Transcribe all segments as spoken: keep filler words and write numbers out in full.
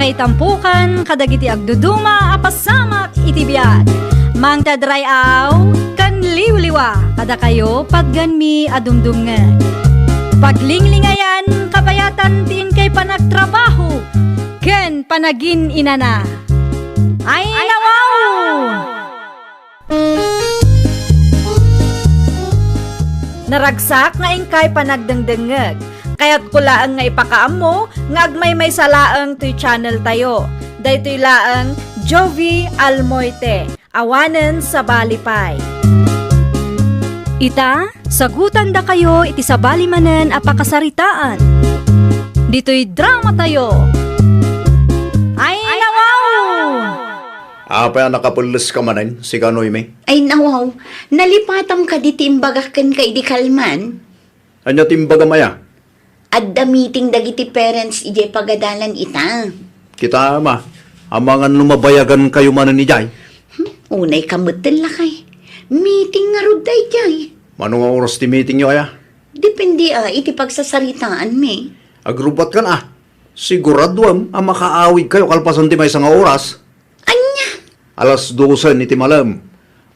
Itampukan kadagiti agduduma a pasamak iti biag. Mangted ray-aw ken liwliwa kadakayo patganmi a dumdumngeg. Paglinglingayan kabayatan ti inkay panagtrabaho ken panagin-inana. Ay, nawaw! Naragsak nga inkay panagdengdengngeg. Kayatko laeng nga ipakaammo nga agmaymaysa laeng toy channel tayo. Daytoy laeng Jovie Almoite, awanen sabali pay. Ita, sagutandakayo iti sabali manen a pakasaritaan. Ditoy drama tayo. Ay, nawaw! Apay a nakapelleska manen, sika Noemi? Ay, nawaw. Nalipatam kadi ti imbagak kenka idi kalman? Ania ti imbagam aya? Adda meeting dagiti parents idiay pagadalan ita. Kitaem a, amangan no mabayagankayo manen idiay. Hmm, unayka metten, lakay. Meeting ngarud daydiay. Mano nga oras ti meetingyo aya? Depende a iti pagsasaritaanmi. Agrubatkan a. Siguraduem a makaawidkayo kalpasan ti maysa nga oras. Ania? Alas dosen iti malem.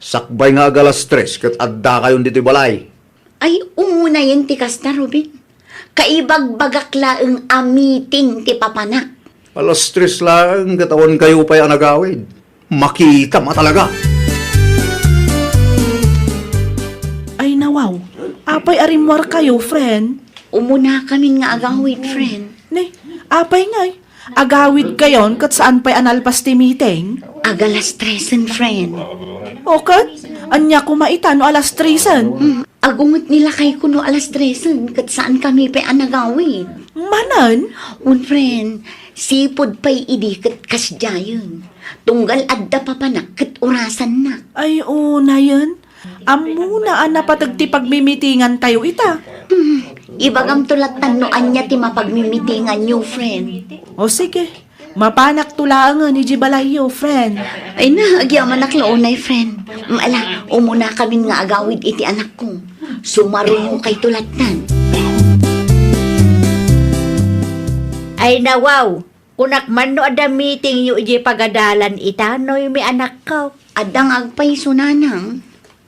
Sakbay nga ag-alas tres ket addakayon ditoy balay. Ay, unayen ti kasta, Ruben. Kaibagbagak laeng a meeting ti papanak. Alas tres laeng ket awankayo pay a nagawid. Makitam a talaga. Ay, nawaw. Apay a rimmuarkayo, friend? Umunakamin nga agawid, friend. Ne, apay ngay? Agawidkayon ket saan pay a nalpas ti meeting? Ag-alas tresen, friend. O ket? Ania koma ita no alas tresen? Hmm, agunget ni lakayko no alas tresen ket saankami pay a nagawid. Manen? Un, friend, sipud pay idi ket kasdiayen. Tunggal adda papanak ket orasannak. Ay, unayen. Ammona a napateg ti pagmimitingantayo ita. Hmm, ibagamto lattan no ania ti mapagmimitinganyo, friend. O sige, mapanakto laengen idiay balayyo, friend. Ay na, agyamanak la unay, friend. Ala, umunakamin nga agawid iti anakko. Sumarungokayto lattan. Ay nawaw, kunak man no adda meetingyo idiay pagadalan ita, Noemi, anakko. Adda nga agpayso, nanang.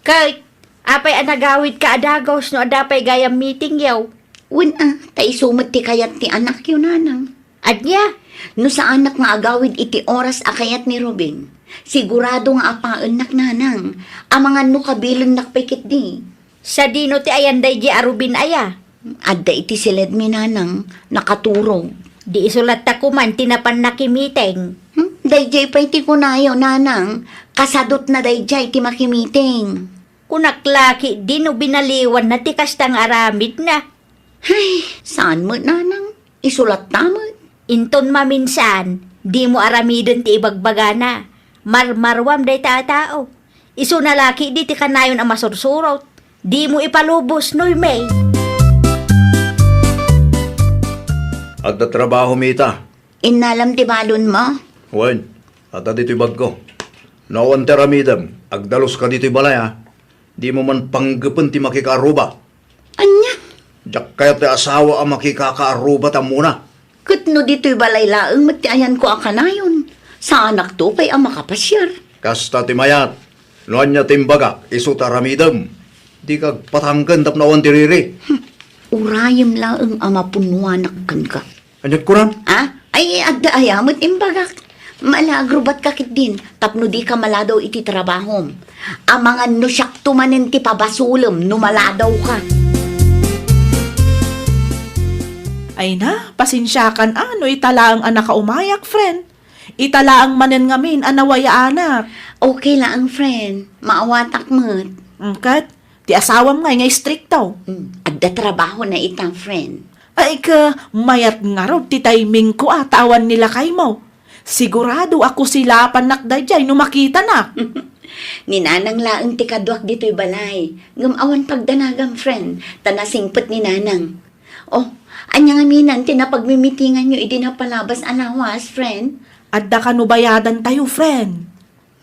Ket, apay a nagawidka a dagus no adda pay gayam meetingyo? Wen a, ta isu met ti kayat ti anakyo, nanang. Ania? No saanak nga agawid iti oras a kayat ni Ruben, sigurado nga apaennak, nanang. Amangan no kabilennak pay ketdi. Sadino ti ayan daydiay a Ruben aya? Adda iti siledmi, nanang, nakaturog. Di isu latta koman ti napan nakimiting. Hmm? Daydiay pay ti kunayo, nanang, kasadutna daydiay ti makimiteng. Kunak la ketdi no binaliwanna ti kasta nga aramidna. Hay, saan met, nanang? Isu latta met. Inton maminsan, dimo aramiden ti ibagbagana. Marmaruam dayta a tao. Isuna la ketdi ti kanayon a masursurot. Dimo ipalubos, Noemi. Adda trabahomi ita. Innalam ti balonmo? Wen, adda ditoy bagko. No awan ti aramidem, agdaluska ditoy balay, a. Dimo man panggepen ti makikaarruba. Ania? Diak kayat ti asawa a makikakaarruba ta ammona. Ket no ditoy balay laeng met ti ayanko a kanayon, saanakto pay a makapasiar. Kasta ti mayat. No ania ti imbagak, isu ti aramidem. Dika agpatangken tapno awan ti riri. Hmm. Urayem laeng a mapunnoanak kenka. Ania't kunam? Ah? Ay, adda aya met imbagak. Mala, agrubatka ketdin, tapno dika maladaw iti trabahom. Amangan no siakto manen ti pabasolem no maladawka. Ay na, pasensiakan a no ita laeng a nakaumayak, friend. Ita laeng manen ngamin a nawayaanak. Okay laeng, friend. Maawatak met. Ket, ti asawam ngay nga istrikto. Mm, adda trabahona ita, friend. Ay ka, mayat ngarud ti timingko a ta awan ni lakaymo. Sigurado a kusilapannak daydiay no makitanak. Ni Nanang laeng ti kaduak ditoy balay. Ngem awan pagdanagam, friend, ta nasingpet ni Nanang. Oh, ania ngamin ti napagmimitinganyo idi napalabas a lawas, friend? Adda kano bayadantayo, friend.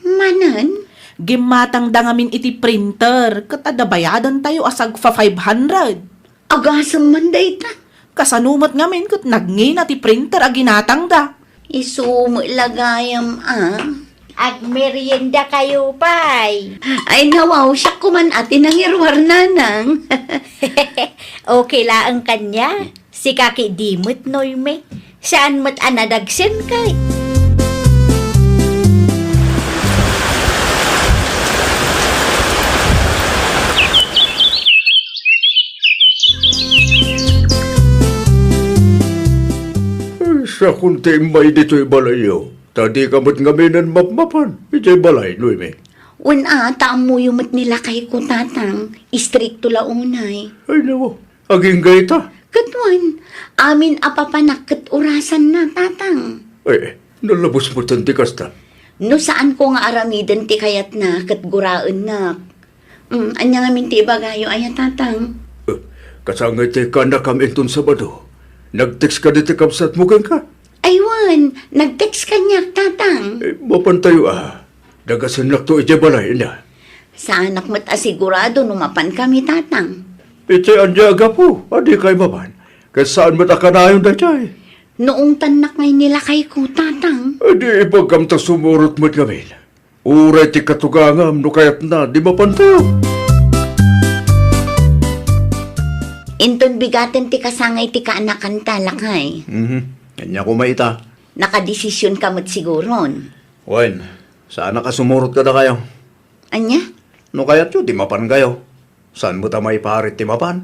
Manen? Gimmatangda ngamin iti printer, ket adda bayadantayo a sagpa five hundred. Agasem man dayta. Kasano met ngamin ket nagngina ti printer a ginatangda. Isu met la gayam, a. Agmerienda kayo pay. Ay, nawaw, siak koman a ti nangiruar, nanang. Okay laeng kaniak. Sika ketdi met, Noemi. Saan met a nadagsenka. Ay, sakon ti immay ditoy balayyo. Ta dika met ngaminen mapmapan idiay balay, Noemi. Wen a, ta ammoyo met ni lakayko, Tatang. Istrikto la unay. Ay, nawaw. Agingga ita? Ket wen, amin a papanak ket orasanna, Tatang. Ay, nalabos metten ti kasta. No saanko nga aramiden ti kayatna ket guraennak. Mm, ania ngamin ti ibagayo aya, Tatang? Eh, kasangay ti kaannakam inton Sabado. Nag-text kadi ti kabsatmo kenka? Ay wen, nag-text kaniak, Tatang. Eh, mapantayo a. Dagasennakto idiay balay, ania? Saanak met a sigurado no mapankami, Tatang. Iti ania a gapu a dikay mapan? Ket saan met a kanayon daydiay? Naungtannak ngay ni lakayko, Tatang. Adi, ibagam ta sumurot met ngamin. Uray ti katugangam no kayatna, di mapantayo. Inton bigaten ti kasangay ti kaanakanta, lakay. Mhm. Ania koma ita? Nakadesisionka met siguron. Wen, saanak a sumurot kadakayo. Ania? No kayatyo, di mapankayo. Saan met a maiparit ti mapan?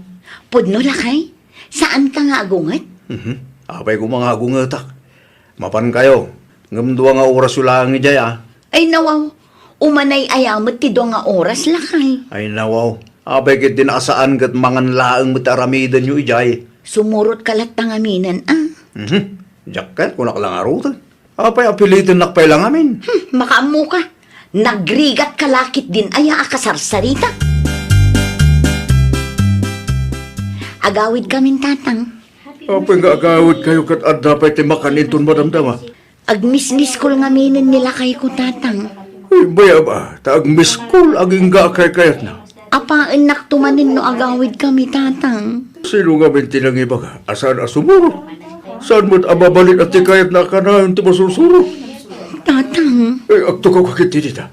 Pudno, lakay? Saanka nga agunget? Mhm. Apay koma nga agungetak? Mapankayo. Ngem dua nga orasyo laeng idiay, a. Ay, nawaw. Umanay aya met ti dua nga oras, lakay. Ay, nawaw. Apay ketdin a saan ket mangan laeng met ti aramidenyo idiay? Sumurotka latta ngaminen, a. Mhm. Diak ket kunak la ngaruden. Apay a pilitennak pay la ngamin? Hmm, makaammoka. Nagrigatka la ketdin aya a kasarsarita. Agawidkamin, Tatang. Apay nga agawidkayo ket adda pay ti makan inton madamdama? Agmismiskol ngaminen ni lakayko, Tatang. Ay, bayam a, ta agmiskol agingga a kaykayatna. Apaennakto manen no agawidkami, Tatang. Sino ngamin ti nangibaga a saan a sumurot? Saan met a mabalin a ti kayatna a kanayon ti masursurot? Tatang. Eh, agtukaw ka ketdi dita.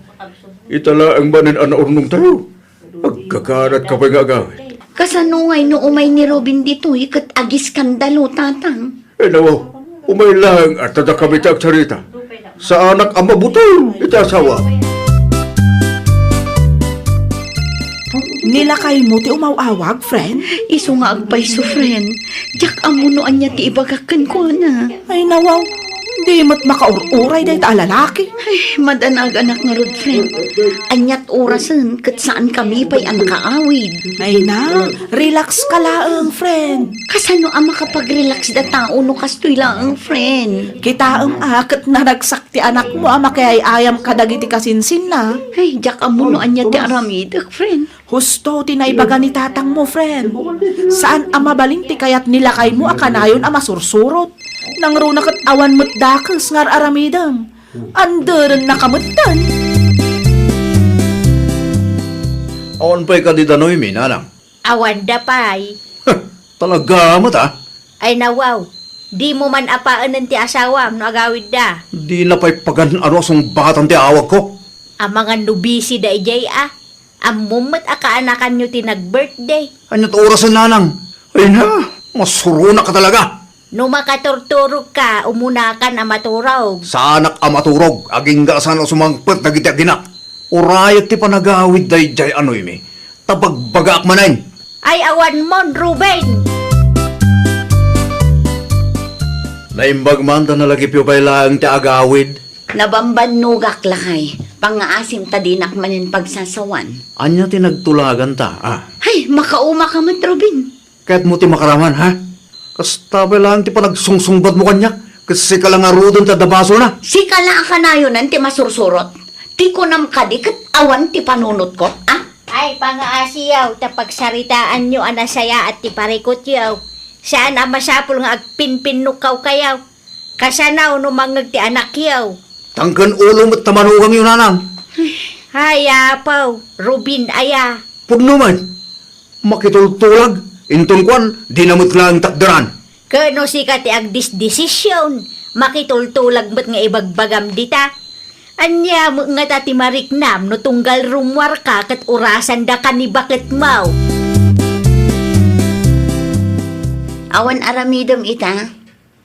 Ita laeng manen a naurnongtayo. Agkakanatka pay nga agawid. Kasano ngay no umay ni Robin ditoy ket agiskandalo, Tatang? Eh, nawaw, umay laeng a ta dakami ti agsarita. Saanak a mabutol iti asawa. Ni lakaymo ti umaw-awag, friend? Isu nga agpayso, friend. Diak ammo no ania ti ibagak kenkuana. Ay, nawaw. Di met makaur-uray dayta a lalaki. Ay, madanagan-ak ngarud, friend. Aniat orasen ket saankami pay a nakaawid. Ay na, relax ka laeng, friend. Kasano a makapag-relax da tao no kastoy laeng, friend? Kitaem a ket naragsak ti anakmo a makiay-ayam kadagiti kasinsinna. Ay, diak ammo no ania ti aramidek, friend. Husto ti naibaga ni tatangmo, friend. Saan a mabalin ti kayat ni lakaymo a kanayon a masursurot. Nangruna ket awan met dakes nga ar-aramidem. Anderennaka metten. Awan pay kadi da Noemi, nanang? Awanda pay. Huh, talaga met, a? Ay, nawaw. Dimo man apaenen ti asawam no agawidda. Dina pay pagan-ano a sungbatan ti awagko. Amangan no busy da idiay, a. Ammom met a kaanakanyo ti nag-birthday. Aniat orasen, nanang? Ay na, masuronaka talaga. No makaturturogka, umunakan a maturog. Saanak a maturog, agingga a saan a sumangpet dagiti aginak. Urayek ti panagawid daydiay a Noemi, ta bagbagaak manen. Ay, awan mon, Ruben! Naimbag man ta nalagipyo pay laeng ti agawid. Nabambannogak, lakay. Pangngaasim ta dinak manen pagsasawan. Ania ti nagtulaganta, a? Ay, makaumaka met, Ruben. Kayatmo ti makaraman, ha? Kasta pay laeng ti panagsungsungbatmo kaniak, ket sika la ngaruden ti adda basolna. Sika la a kanayonan ti masursurot. Ti kunam kadi ket awan ti panunotko, a? Ay, pangaasiyaw, ta pagsaritaanyo a nasayaat ti parikutyo. Saan a masapul nga agpinpinnukawkayo. Kasano no mangngeg ti anakyo? Tangken ulo met ta manugangyo, nanang. Ay, apaw, Ruben aya. Pudno met. Makitultulag, inton kuan, dina met laeng takderan. Ket no sika ti agdesdesision, Makitultulag met nga ibagbagam dita. Ania met ngata ti mariknam no tunggal rummuarka ket orasan daka ni baketmo? Awan aramidem ita?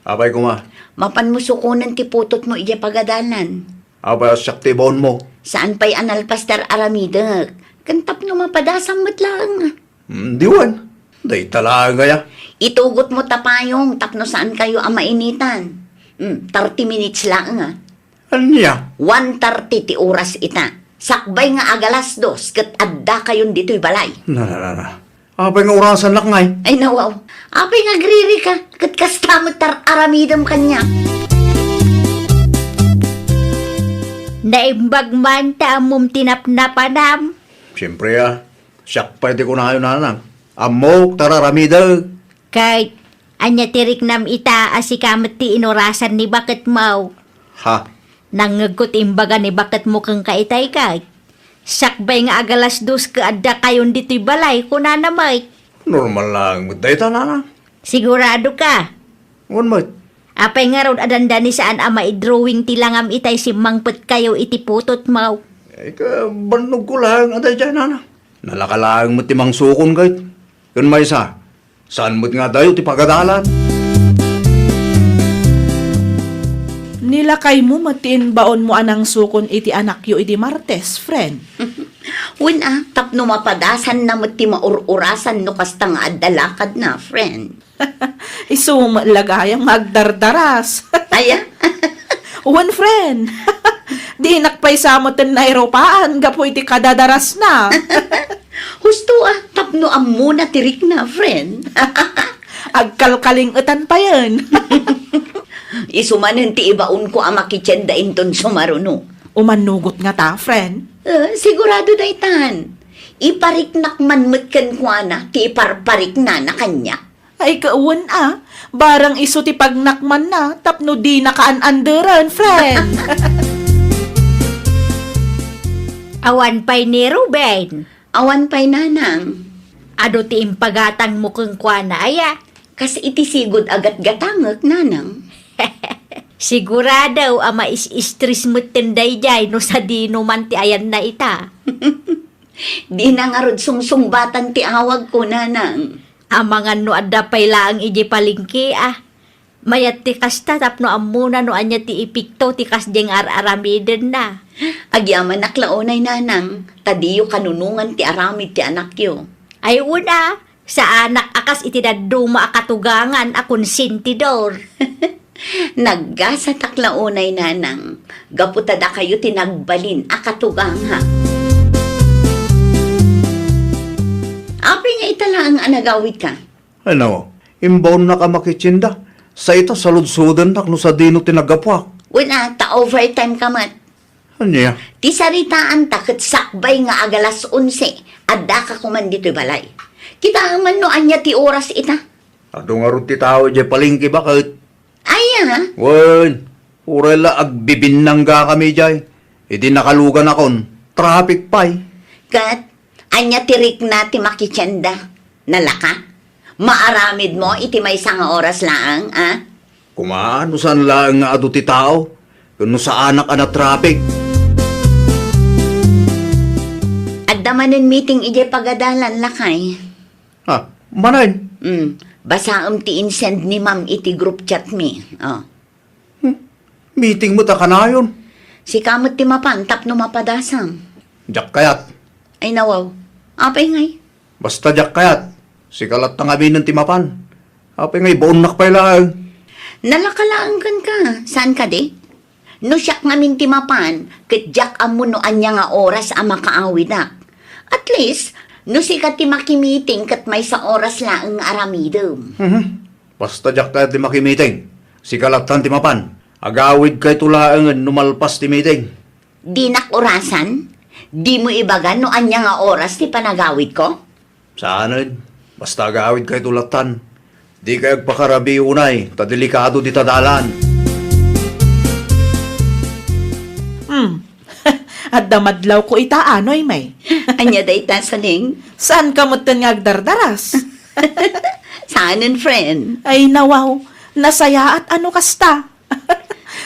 Apay koma? Mapanmo sukonen ti putotmo idiay pagadalan. Apay a siak ti ibaonmo? Saan pay a nalpas ti ar-aramidek. Ken tapno mapadasam met laeng. Hmm, diwan. Dayta laeng aya. Itugotmo ta payong tapno saankayo a mainitan. Hmm, thirty minutes laeng, a. Ania? One thirty ti oras ita. Sakbay nga agalas dos ket addakayon ditoy balay. Na, na, na, na. Apay nga orasannak ngay? Ay, nawaw. Apay nga agririka ket kasta met tar-aramidem kaniak? Naimbag man ta ammom ti napnapanam. Siempre, a. Siak pay ti kunayo, nanang. Ammok, tar-aramidek. Ket ania ti riknam ita a sika met ti inorasan ni baketmo? Ha? Nangngegko ti imbaga ni baketmo kenka itay, ket sakbay nga agalas dos ket addakayon ditoy balay, kunana met. Normal laeng met dayta, nanang. Siguradoka? Wen met. Apay ngarud a dandani saan a maidrawing ti langam itay simmangpetkayo iti putotmo? Ay, kabannogko laeng a daydiay, nanang. Nalaka laeng met ti mangsukon, ket. Ken maysa, saan met nga adayo ti pagadalan? Nilakaymo met ti imbaonmo a nangsukon iti anakyo idi Martes, friend. Wen a, tapno mapadasanna met ti maur-urasan no kasta nga adda lakadna, friend. Isu met la gayam nga agdardaras. Aya? Wen, friend. Dinak pay sa metten nairupaan gapu iti kadadarasna. Husto a, tapno ammona ti rikna, friend. Agkalkaling-etan payen. Isu manen ti ibaonko a makitienda inton sumaruno. Umanugot ngata, friend? Eh, sigurado daytan. Ipariknak man met kenkuana ti iparpariknana kaniak. Ay, kawen a, barang isu ti pagnakmanna tapno dinaka an-anderen, friend. Awan pay ni Ruben. Awan pay, nanang. Adu ti impagatangmo kenkuana, aya? Kas iti sigud a gatgatangek, nanang. Sigurado a mais-stress metten daydiay no sadino man ti ayanna ita. Dina ngarud sungsungbatan ti awagko, nanang. Amangan no adda pay laeng idiay palengke, a. Mayat ti kasta tapno ammona no ania ti epekto ti kasdiay nga ar-aramidenna. Agyamanak la unay, nanang, ta diyo kanunongan ti aramid ti anakyo. Ay, wen a, saanak a kas iti dadduma a katugangan a konsentidor. Naggasatak la unay, nanang, gapu ta dakayo ti nagbalin a katuganga. Apay nga ita laeng a nagawidka? Ay, nao, imbaonnak a makitienda. Sa ita, saludsodennak no sadino ti naggapuak. Wen a, ta overtime ka met. Ania? Ti saritaanta ket sakbay nga agalas onse, addaka koman ditoy balay. Kitaem man no ania ti oras ita. Adu ngarud ti tao idiay palengke baket. Aya? Wen, uray la agbibinnanggakami idiay. Idi nakaluganakon, traffic pay. Ket ania ti rikna ti makitienda? Nalaka? Maaramidmo iti maysa nga oras laeng, a? Koma, no saan laeng nga adu ti tao, ken no saanak a natraffic. Adda manen meeting idiay pagadalan, lakay. Ha, manen? Mm, basaem ti insend ni ma'am iti group chat mi. Oh. Hmm, meeting met a kanayon. Sika met ti mapan tapno mapadasam. Diak kayat. Ay, nawaw. Apay ngay? Basta diak kayat. Sika latta ngaminen ti mapan. Apay ngay, baonnak pay laeng. Nalaka laeng kenka. Saan kadi? No siak ngamin ti mapan, ket diak ammo no ania nga oras a makaawidak. At least, no sika ti makimiting ket maysa oras laeng nga aramidem. Mhm. Basta diak kayat ti makimiting. Sika lattan ti mapan. Agawidkayto laengen no malpas ti miting. Dinak orasan? Dimo ibaga no ania nga oras ti panagawidko? Saanen. Basta agawidkayto lattan. Dikay agpakarabii unay, ta delikado dita dalan. Hmm. Adda madlawko ita, a, Noemi? Ania dayta, Saning? Saanka metten nga agdardaras? Saanen, friend. Ay, nawaw. Nasayaat a no kasta.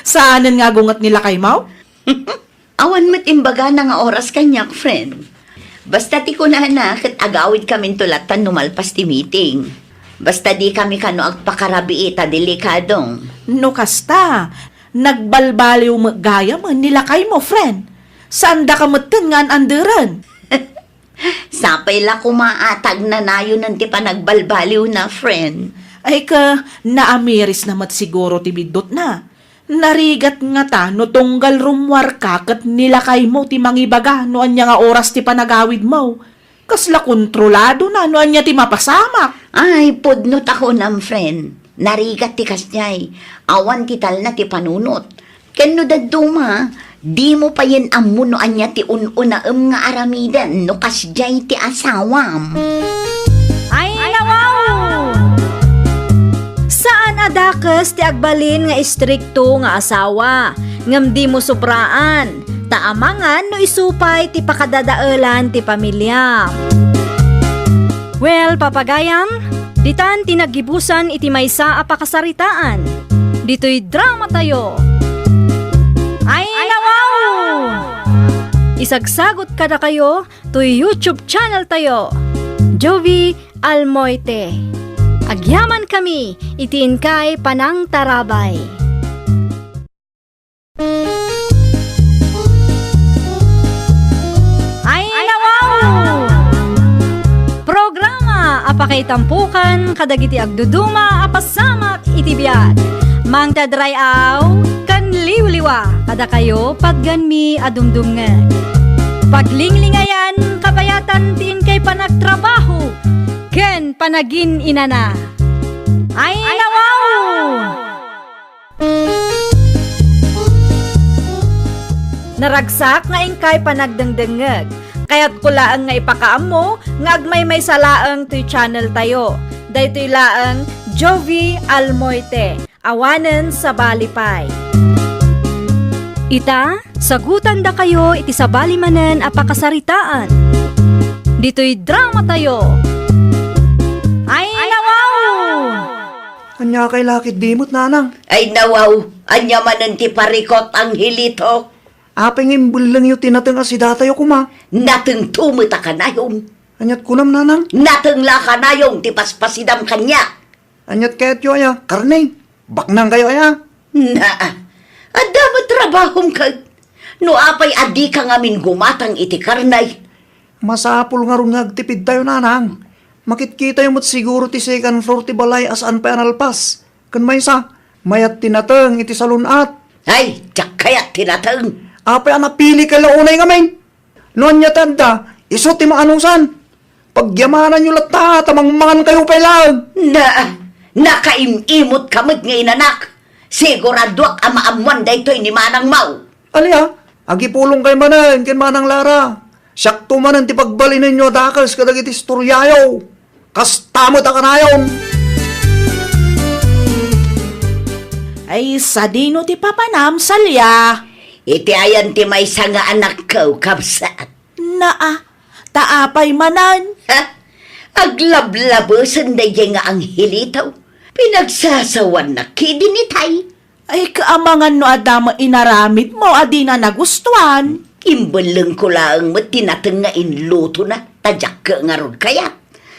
Saanen nga agunget ni lakaymo? Awan met imbagana nga oras kaniak, friend. Basta ti kunana ket agawidkaminto lattan no malpas ti meeting. Basta dikami kano agpakarabii ta delikadong. No kasta, nagbalbaliw met gayam ni lakaymo, friend. Saandaka metten nga an-anderen. Sapay la koma a ta agnanayonen ti panagbalbaliwna, friend. Ay ka, naamirisna met siguro ti biddutna. Narigat ngata no tunggal rummuarka ket ni lakaymo ti mangibaga no ania nga oras ti panagawidmo. Kasla kontroladona no ania ti mapasamak. Ay, pudno ta kunam, friend. Narigat ti kasdiay. Awan ti talna ti panunot. Ken no dadduma, dimo payen ammo no ania ti un-unaem nga aramiden no kasdiay ti asawam. Ay, nawaw! Saan a dakes ti agbalin nga istrikto nga asawa, ngem dimo sobraan, ta amangan no isu pay ti pakadadaelan ti pamiliam. Well, papagayam, ditan ti naggibusan iti maysa a pakasaritaan. Ditoy dramatayo. Ay, nawaw! Isagsagot kadakayo toy YouTube channel tayo, Jovie Almoite. Agyamankami iti inkay panangtarabay. Ay, nawaw! Programa a pakaitampukan kadagiti agduduma a pasamak iti biag. Mangted ray-aw ken liwliwa kadakayo patgenmi a dumdumngeg. Paglinglingayan kabayatan ti inkay panagtrabaho ken panagin-inana. Ay, nawaw! Naragsak nga inkay panagdengdengngeg. Kayatko laeng nga ipakaammo nga agmaymaysa laeng toy channel tayo. Daytoy laeng Jovie Almoite, awanen sabali pay. Ita, sagutandakayo iti sabali manen a pakasaritaan. Ditoy dramatayo. Ay, nawaw! Ania kay lakit di met, nanang? Ay, nawaw, ania manen ti parikut, Angelito? Apay nga imbellengyo ti nateng a sidatayo koma? Natengto met a kanayon. Aniat kunam, nanang? Nateng la a kanayon ti paspasidam kaniak. Aniat kayatyo aya? Karne? Baknangkayo aya? Naa, adda met trabahom ket. No apay a dika ngamin gumatang iti karne? Masapul ngarud nga agtipidtayo, nanang. Makitkitayo met siguro ti second floor ti balay a saan pay a nalpas. Ken maysa, mayat ti nateng iti salun-at. Ay, diak kayat ti nateng. Apay a napilikay la unay ngamin? No ania ti adda, isu ti maanusan. Pagyamananyo latta ta mangmangankayo pay laeng. Na, nakaim-imutka met nga inanak. Siguraduak a maammoan daytoy ni Manang Mau. Alia, agipulongkay manen ken Manang Lara. Siakto manen ti pagbalinenyo a dakes kadagiti istoriayo. Kasta met a kanayon. Ay, sadino ti papanam, Salia? Iti ayan ti maysa nga anakko, kabsat. Naa, ta apay manen? Ha? Aglablabesen daydiay nga Angelito. Pinagsasawannak kidin itay. Ay, kaamangan no adda met inaramidmo a dina nagustuan. Imbellengko laeng met ti nateng nga inlutona, ta diak ngarud kayat.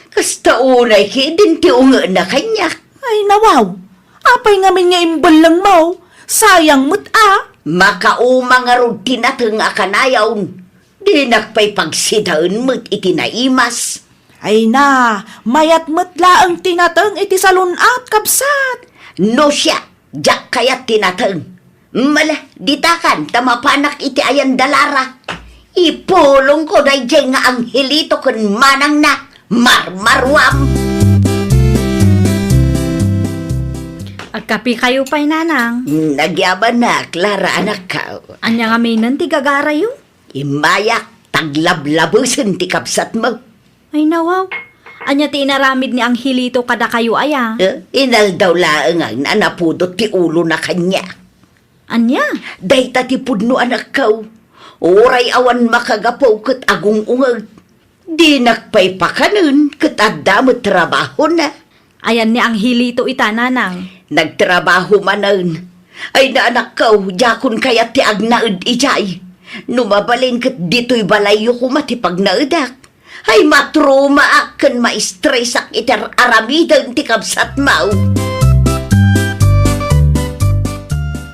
Kasta unay kidin ti ungena kaniak. Ay, nawaw. Apay ngamin nga imbellengmo? Sayang met a. Makauma ngarud ti nateng a kanayon. Dinak pay pagsidaen met iti naimas. Ay na, mayat met laeng ti nateng iti salun-at, kabsat. No siak, diak kayat ti nateng. Mala, ditakan ta mapanak iti ayan da Lara. Ipulongko daydiay nga Angelito ken manangna, marmaruam. Agkapikayo pay, nanang. Nagyamanak, Lara, anakko. Ania ngaminen ti gagarayo? Immayak, ta aglablabesen ti kabsatmo. Ay, nawaw. Ania ti inaramid ni Angelito kadakayo aya? Eh, inaldaw laeng a napudot ti ulona kaniak. Ania? Dayta ti pudno, anakko. Uray awan makagapu ket agung-ungeg. Dinak pay pakanen ket adda met trabahona. Ayan ni Angelito ita, nanang? Nagtrabaho manen. Ay, naanakko, diakon kayat ti agnaed idiay. No mabalin ket ditoy balayyo koma ti pagnaedak. Ay, matraumaak ken maistresak iti ar-, aramiden ti kabsatmo.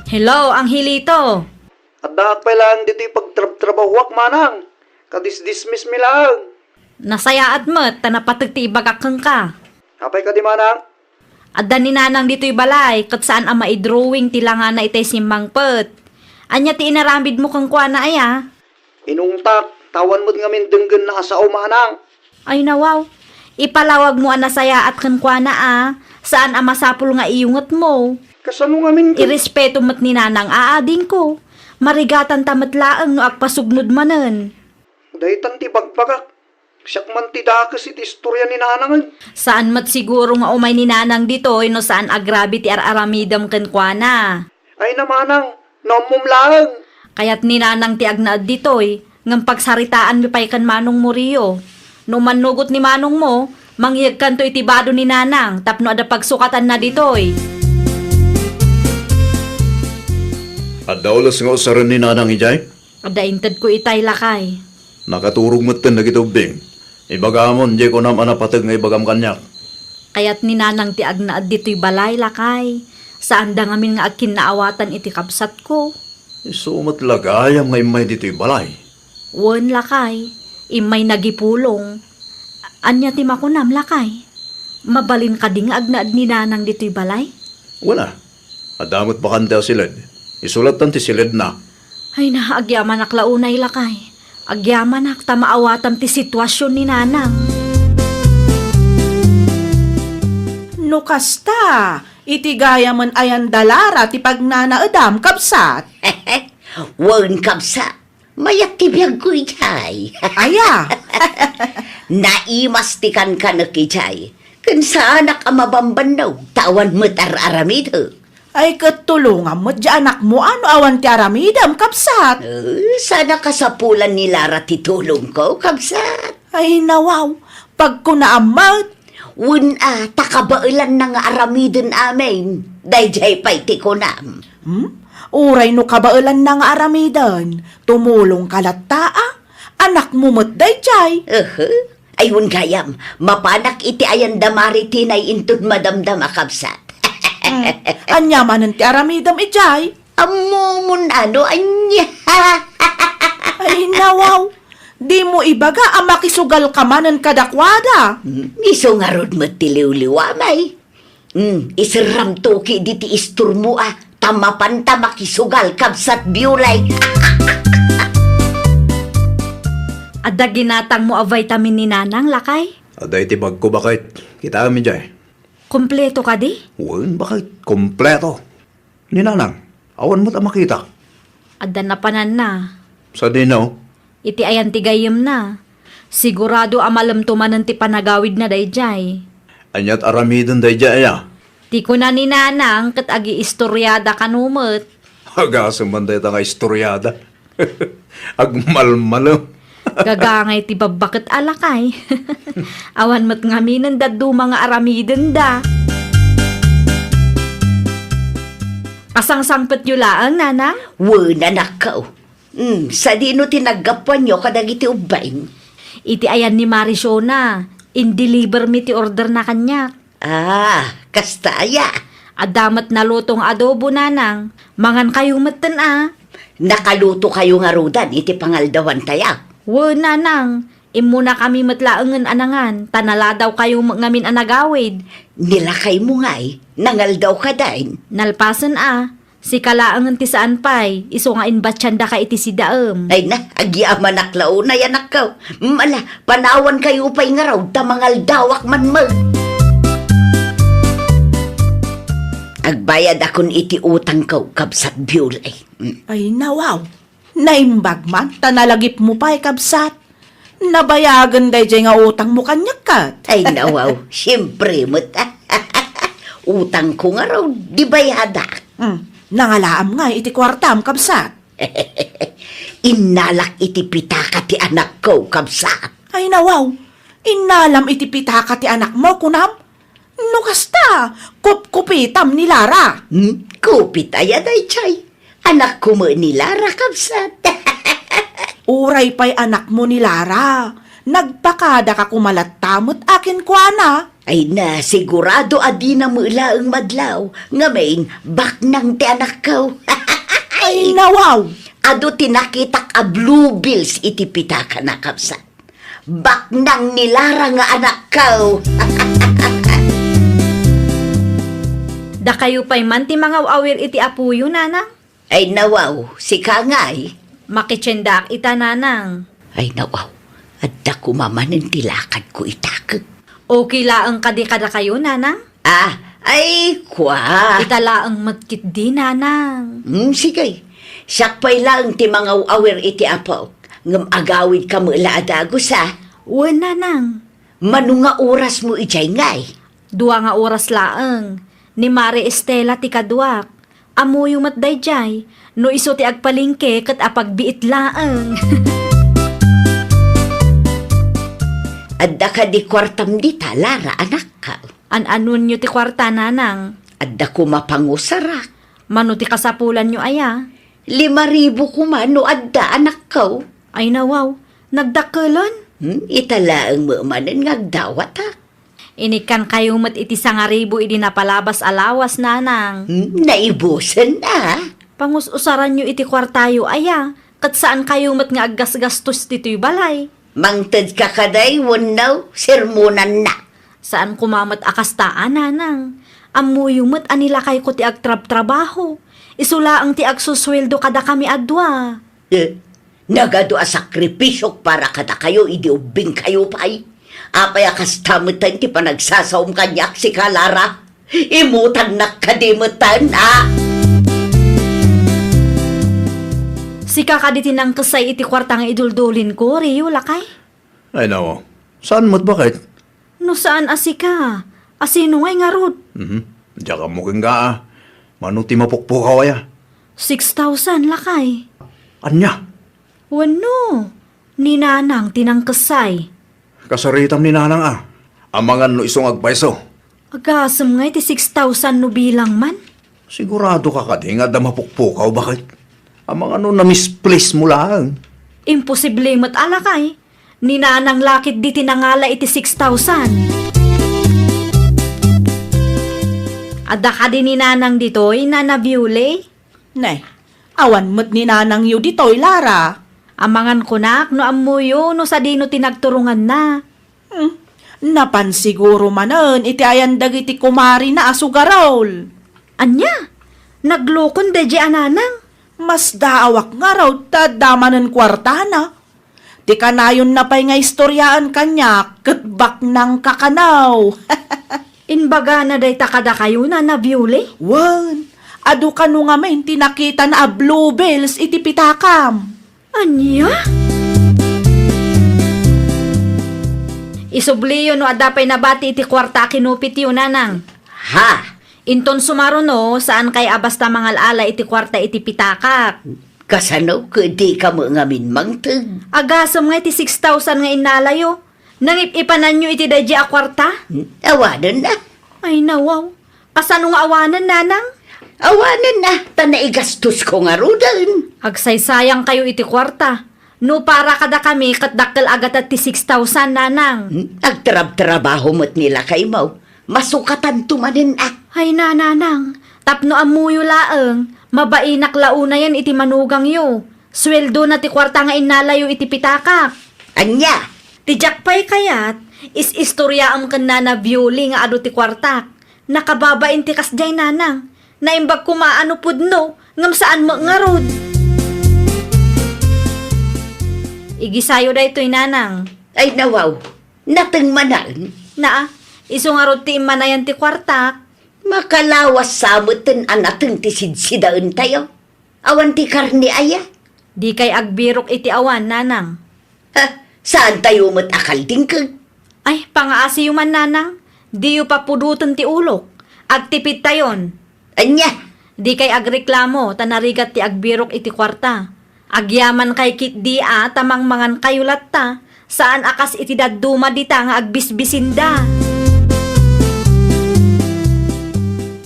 Hello, Angelito. Addaak pay laeng ditoy pagtrabtrabahoak, manang. Kadisdismiss mi laeng. Nasayaat met ta napateg ti ibagak kenka. Apay kadi, manang? Adda ni Nanang ditoy balay, ket saan a maidrawing ti langana itay simmangpet. Ania ti inaramidmo kenkuana aya? Inungtak, ta awan met ngamin denggenna a sao, manang. Ay, nawaw. Ipalawagmo a nasayaat kenkuana a, saan a masapul nga iyungetmo. Kasano ngamin ken- Irespeto met ni Nanang a adingko. Marigatanta met laeng no agpasugnod manen. Daytan ti bagbagak. Siak man ti dakes iti istoria ni Nanangen. Saan met siguro nga umay ni Nanang ditoy no saan agrabe ti ar-aramidem kenkuana. Ay na, manang, no ammom laeng. Kayat ni Nanang ti agnaed ditoy, ngem pagsaritaanmi pay ken manongmo, Rio. No mannugot ni manongmo, mangyegkanto iti bado ni Nanang tapno adda pagsukatanna ditoy. Adda ules nga usaren ni Nanang idiay? Adda intedko itay, lakay. Nakaturog metten dagiti ubbing. Ibagamon, diay kunam a napateg nga ibagam kaniak. Kayat ni Nanang ti agnaed ditoy balay, lakay. Saanda ngamin nga agkinnaawatan iti kabsatko. Isu met la gayam nga immay ditoy balay. Wen, lakay. Immay nagipulong. Ania ti makunam, lakay? Mabalin kadi nga agnaed ni Nanang ditoy balay? Wen a. Adda met bakante a siled. Isu lattan ti siledna. Ay na, agyamanak la unay, lakay. Agyamanak ta maawatam ti situasion ni Nanang. No kasta, iti gayamen ayan da la ra ti pagnanaedam, kabsat? Wen, kabsat. Mayat ti biagko idiay. Aya? Naimas ti kankanek idiay. Ken saanak a mabambannog, ta awan met ar-aramidek. Ay, ket tulongam met diay anakmo a no awan ti aramidem, kabsat. Eh, saan a kasapulan ni Lara ti tulongko, kabsat. Ay, nawaw, pagkunaam met. Wen a, ta kabaelanna nga aramiden amin. Daydiay pay ti kunam. Hmm? Uray no kabaelanna nga aramiden, tumulongka latta a. Anakmo met daydiay. Ehe. Ay, wen gayam, mapanak iti ayan da Mari Tinay inton madamdama, kabsat. Hmm. Ania manen ti aramidem idiay? Ammomon a no ania. Ay, nawaw. Dimo ibaga a makisugalka manen kadakuada. Hmm, isu ngarud met ti liwliwam ay. Hmm, iserramto ketdi ti istormo a, ta mapanta makisugal, kabsat Biolay. Adda ginatangmo a vitamin ni Nanang, lakay? Adda iti bagko, baket. Kitaem idiay. Kompleto kadi? Wen, baket. Kompleto. Ni Nanang, awan met a makita. Adda napananna. Sadino? Iti ayan ti gayyemna. Sigurado a malemto manen ti panagawidna daydiay. Aniat aramiden daydiay aya? Ti kuna ni Nanang ket agiistoriada kano met. Agasem man dayta nga istoriada. Agmalmalem. Gagangay ti babbaket a lakay. Awan met ngaminen dadduma nga aramidenda. Kasangsangpetyo laeng, Nanang? Wen, anakko. Hmm, sadino ti naggapuanyo kadagiti ubbing? Iti ayan ni Mari Shona, in-deliver mi ti orderna kaniak. Ah, kasta aya? Adda met naluto nga adobo, Nanang. Mangankayo metten a. Nakalutokayo ngarudan iti pangaldawantaya? Wen, Nanang. Immunakami met laengen a nangan, ta naladawkayo met ngamin a nagawid. Ni lakaymo ngay, nangaldaw kadin? Nalpasen a. Sika laengen ti saan pay, isu nga inbatiandaka iti sidaem. Ay na, agyamanak la unay, anakko. Mm, ala, panawankayo pay ngarud ta mangaldawak man met. Agbayadakon iti utangko, kabsat Biolay. Mm. Ay, nawaw. Naimbag man, ta nalagipmo pay, kabsat. Nabayagen daydiay nga utangmo kaniak ket. Ay, nawaw. Siempre met. Utangko ngarud, di bayadak. Hmm, nangalaam ngay iti kuartam, kabsat. Innalak iti pitaka ti anakko, kabsat. Ay, nawaw. Innalam iti pitaka ti anakmo, kunam? No kasta, kupkupitam ni Lara. Hmm? Kupit aya daydiay? Anakko met ni Lara, kabsat. Uray pay anakmo ni Lara, nagpakada ka koma latta met a kenkuana. Ay na, sigurado a dina met laeng madlaw, ngamin, baknang ti anakko. Ay, nawaw! Adu ti nakitak a bluebells iti pitakana, kabsat. Baknang ni Lara nga anakko. Dakayo pay man ti mangaw-awir iti apoyo, nanang? Ay, nawaw, sika ngay? Makitiendaak ita, nanang. Ay, nawaw, adda koma manen ti lakadko ita ket. Okay laeng kadi kadakayo, nanang? Ah, ay, kua. Ita laeng met ketdi, nanang. Hmm, sige. Siak pay laeng ti mangaw-awir iti apo. Ngem agawidka met la a dagus, a? Wen, nanang. Mano nga orasmo idiay ngay? Dua nga oras laeng. Ni Mare Estela ti kaduak. Ammoyo met daydiay. No isu ti agpalengke ket apagbiit laeng. Adda kadi kuartam dita, Lara, anakko? An-anonyo ti kuarta, nanang? Adda koma pangusarak. Mano ti kasapulanyo aya? Lima ribu koma no adda, anakko. Ay, nawaw, nagdakkelen? Hmm, ita laeng met manen nga agdawatak. Inikkankayo met iti sangaribu idi napalabas a lawas, nanang. Hmm, naibusen a. Pangus-usaranyo iti kuartayo aya, ket saankayo met nga aggasgastos ditoy balay. Mangtedka kadi wenno sermonannak? Saan koma met a kasta a, nanang. Ammoyo met a ni lakayko ti agtrabtrabaho. Isu laeng ti agsusueldo kadakami a dua. Eh, nagadu a sakripisiok para kadakayo idi ubbingkayo pay. Apay a kasta metten ti panagsasaom kaniak, sika, Lara? Imutannak kadi metten, a? Sika kadi ti nangkessay iti kuarta nga iduldulinko, Rio, lakay? Ay, nawaw. Saan met, baket? No saan a sika, a sino ngay ngarud? Mhm. Diak ammo kenka, a. Mano ti mapukpukaw aya? Six thousand, lakay. Ania? Wenno, ni nanang ti nangkessay. Kasaritam ni nanang, a. Amangan no isu nga agpayso. Agasem ngay ti six thousand no bilang man? Sigurado ka kadi nga adda mapukpukaw, baket? Amangan no na-misplace mo laeng? Imposible met a, lakay. Ni nanang la ketdi ti nangala iti six thousand. Adda kadi ni nanang ditoy, Nana Biuli? Ne, awan met ni nanangyo ditoy, Lara. Amangan kunak no ammoyo no sadino ti nagturonganna. Hmm, napan siguro manen iti ayan dagiti kumarina a sugarol. Ania? Naglokon daydiay a nanang? Masdaawak ngarud ta adda manen kuartana. Ti kanayonna pay nga istoriaan kaniak ket baknang kakanaw. Imbagana dayta kadakayo, Nana Biuli? Wen, adu kano ngamin ti nakitana a bluebells iti pitakam. Ania? Isubliyo no adda pay nabati iti kuarta a kinupityo, nanang. Ha? Inton sumaruno, saankay a basta mangal-ala iti kuarta iti pitakak. Kasano ket dika met ngamin mangted? Agasem ngay ti six thousand nga innalayo. Nangip-ipananyo iti daydiay a kuarta? Awanen a. Ay, nawaw. Kasano nga awanen, nanang? Awanen a, ta naigastosko ngaruden. Agsaysayangkayo iti kuarta. No para kadakami, ket dakkel a gatad ti six thousand, nanang. Agtrabtrabaho met ni lakaymo. Masukatanto manen a. Ay, nanang, tapno ammoyo laeng, mabainak la unayen iti manugangyo. Sueldona ti kuarta nga innalayo iti pitakak. Ania? Ti diak pay kayat, is-istoriaem ken Nana Biuli nga adu ti kuartak. Nakababain ti kasdiay, nanang. Naimbag koma a no pudno, ngem saan met ngarud. Igisayo daytoy, nanang. Ay, nawaw. Nateng manen? Naa, isu ngarud ti immanayan ti kuartak. Makalawas sa metten a nateng ti sidsidaentayo. Awan ti karne aya? Dikay agbirok iti awan, nanang. Ha, saantayo met a kaldingkeg? Ay, pangaasiyo man, nanang. Diyo papudoten ti ulok. Agtipittayon. Ania? Dikay agreklamo ta narigat ti agbirok iti kuarta. Agyamankay ketdi a ta mangmangankayo latta, saan a kas iti dadduma dita nga agbisbisinda.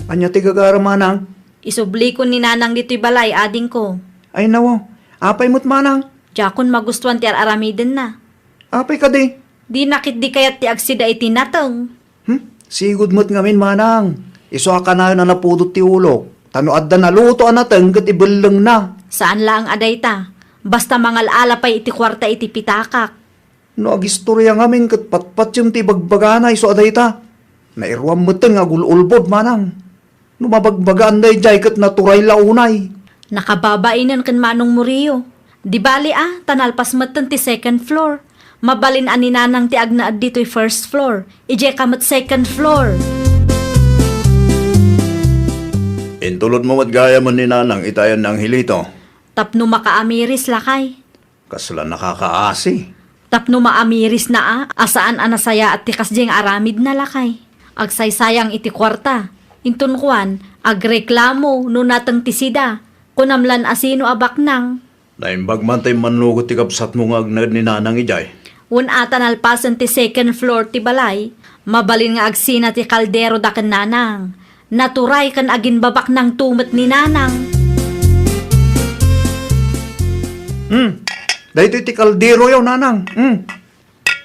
Ania ti gagaram, manang? Isublikon ni nanang ditoy balay, adingko. Ay, nawaw. Apay met, manang? Diakon magustuan ti ar-aramidenna. Apay kadi? Dina ketdi kayat ti agsida iti nateng. Hmm? Sigud met ngamin, manang. Isu a kanayon a napudot ti ulok. Ta no adda naluto a nateng ket ibellengna. Saan laeng a dayta. Basta mangal-ala pay iti kuarta iti pitakak. No agistoria ngamin ket patpatiem ti ibagbagana isu a dayta. Nairuam metten nga agul-ulbod, manang. No mabagbagaan daydiay ket naturay la unay. Nakababainen ken Manong Murillo. Di bali a, ta nalpas metten ti second floor. Mabalin a ni Nanang ti agnaed ditoy first floor. Idiay ka met second floor. Intulodmo met gayamen ni Nanang ita ayan ni Angelito. Tapno makaamiris, lakay. Kasla nakakaasi. Tapno maamirisna a, a saan a nasayaat ti kasdiay nga aramidna, lakay. Agsaysayang iti kuarta. Inton kuan, agreklamo no nateng ti sida. Kunam lan a sino a baknang. Naimbag man ta immannugot ti kabsatmo nga agnaed ni Nanang idiay. Wen a ta nalpasen ti second floor ti balay, mabalin nga agsina ti kaldero da ken Nanang. Naturay ken aginbabaknangto met ni Nanang. Hmm. Daytoy ti kalderoyo, Nanang. Hmm.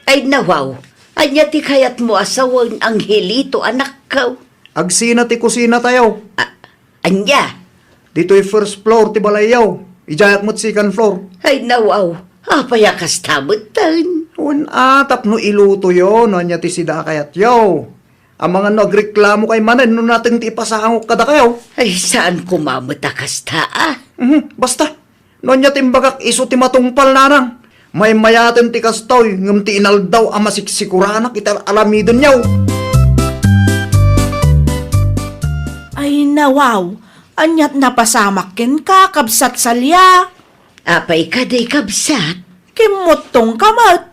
Ay, nawaw. Ania ti kayatmo a sawen, Angelito, anakko? Agsina ti kusinatayo. A-, ania? Ditoy first floor ti balayyo. Idiayak met second floor. Ay, nawaw. Apay a kasta metten? Wen a, tapno ilutoyo no ania ti sida a kayatyo. Amangan no agreklamo kay manen no nateng ti ipasangok kadakayo. Ay, saan koma met a kasta, a? Mhm, basta. No ania ti imbagak, isu ti matungpal, Nanang. Maymayaten ti kastoy, ngem ti inaldaw a masiksikoranak iti ar-aramidenyo. Ay, nawaw, aniat napasamak kenka, kabsat Salia? Apay kadi, kabsat? Kimmuttongka met.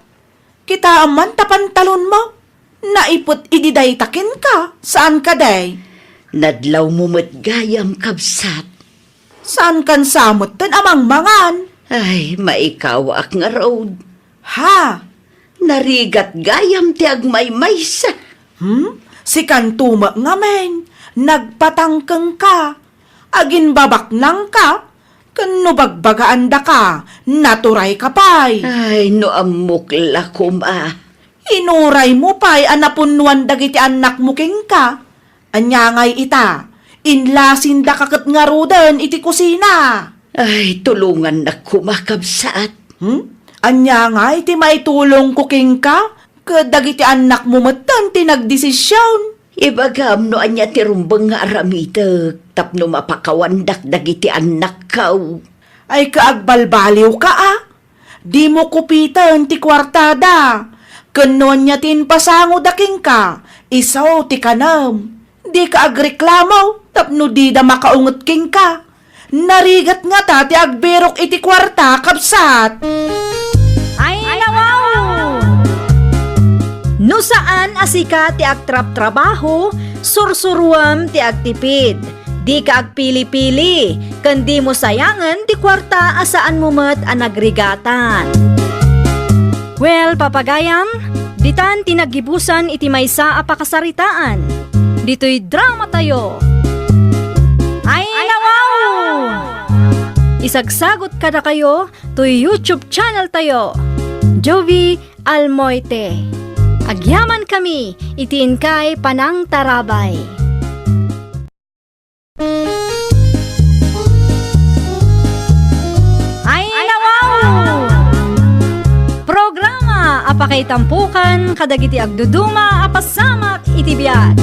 Kitaem man ta pantalonmo. Naiput idi dayta kenka, saan kadi? Nadlawmo met gayam, kabsat. Saankan sa metten a mangmangan? Ay, maikawaak ngarud. Ha? Narigat gayam ti agmaymaysa. Hmm? Sikanto met ngamin, nagpatangkengka, aginbabaknangka, ken no bagbagaandaka, naturayka pay. Ay, no ammok la koma. Inuraymo pay a napunnoan dagiti annakmo kenka. Ania ngay ita, inlasindaka ket ngaruden iti kusina. Ay, tulongannak koma, kabsat. Hmm? Ania ngay ti maitulongko kenka? Ket dagiti annakmo metten ti nagdesision. Ibagam no ania ti rumbeng nga aramidek tapno mapakawandak dagiti annakko. Ay, kaagbalbaliwka a? Dimo kupiten ti kuartada. Ken no ania ti impasangoda kenka, isu ti kanem. Dika agreklamo tapno dida makaunget kenka. Narigat ngata ti agbirok iti kuarta, kabsat. Ay, nawaw! No saan a sika ti agtraptrabaho, sursuruem ti agtipid. Dika agpili-pili, ken dimo sayangen ti kuarta a saanmo met a nagrigatan. Well, papagayam, ditan ti naggibusan iti maysa a pakasaritaan. Ditoy dramatayo. Ay, nawaw! Isagsagot kadakayo toy YouTube channel tayo, Jovie Almoite. Agyamankami iti inkay panangtarabay. Ay, nawaw! Programa a pakaitampokan kadagiti agduduma a pasamak iti biag.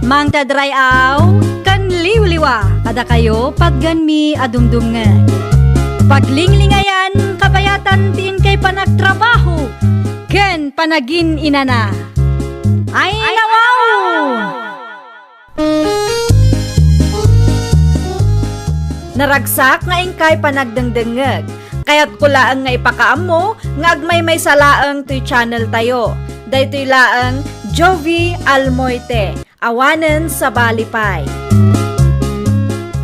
Mangted ray-aw ken liwliwa kadakayo, patganmi a dumdumngeg. Paglinglingayan, kabayatan ti inkay panagtrabaho ken panagin-inana. Ay, nawaw! Naragsak nga inkay panagdengdengngeg. Kayatko laeng nga ipakaammo nga agmaymaysa laeng toy channel tayo. Daytoy laeng Jovie Almoite, awanen sabali pay.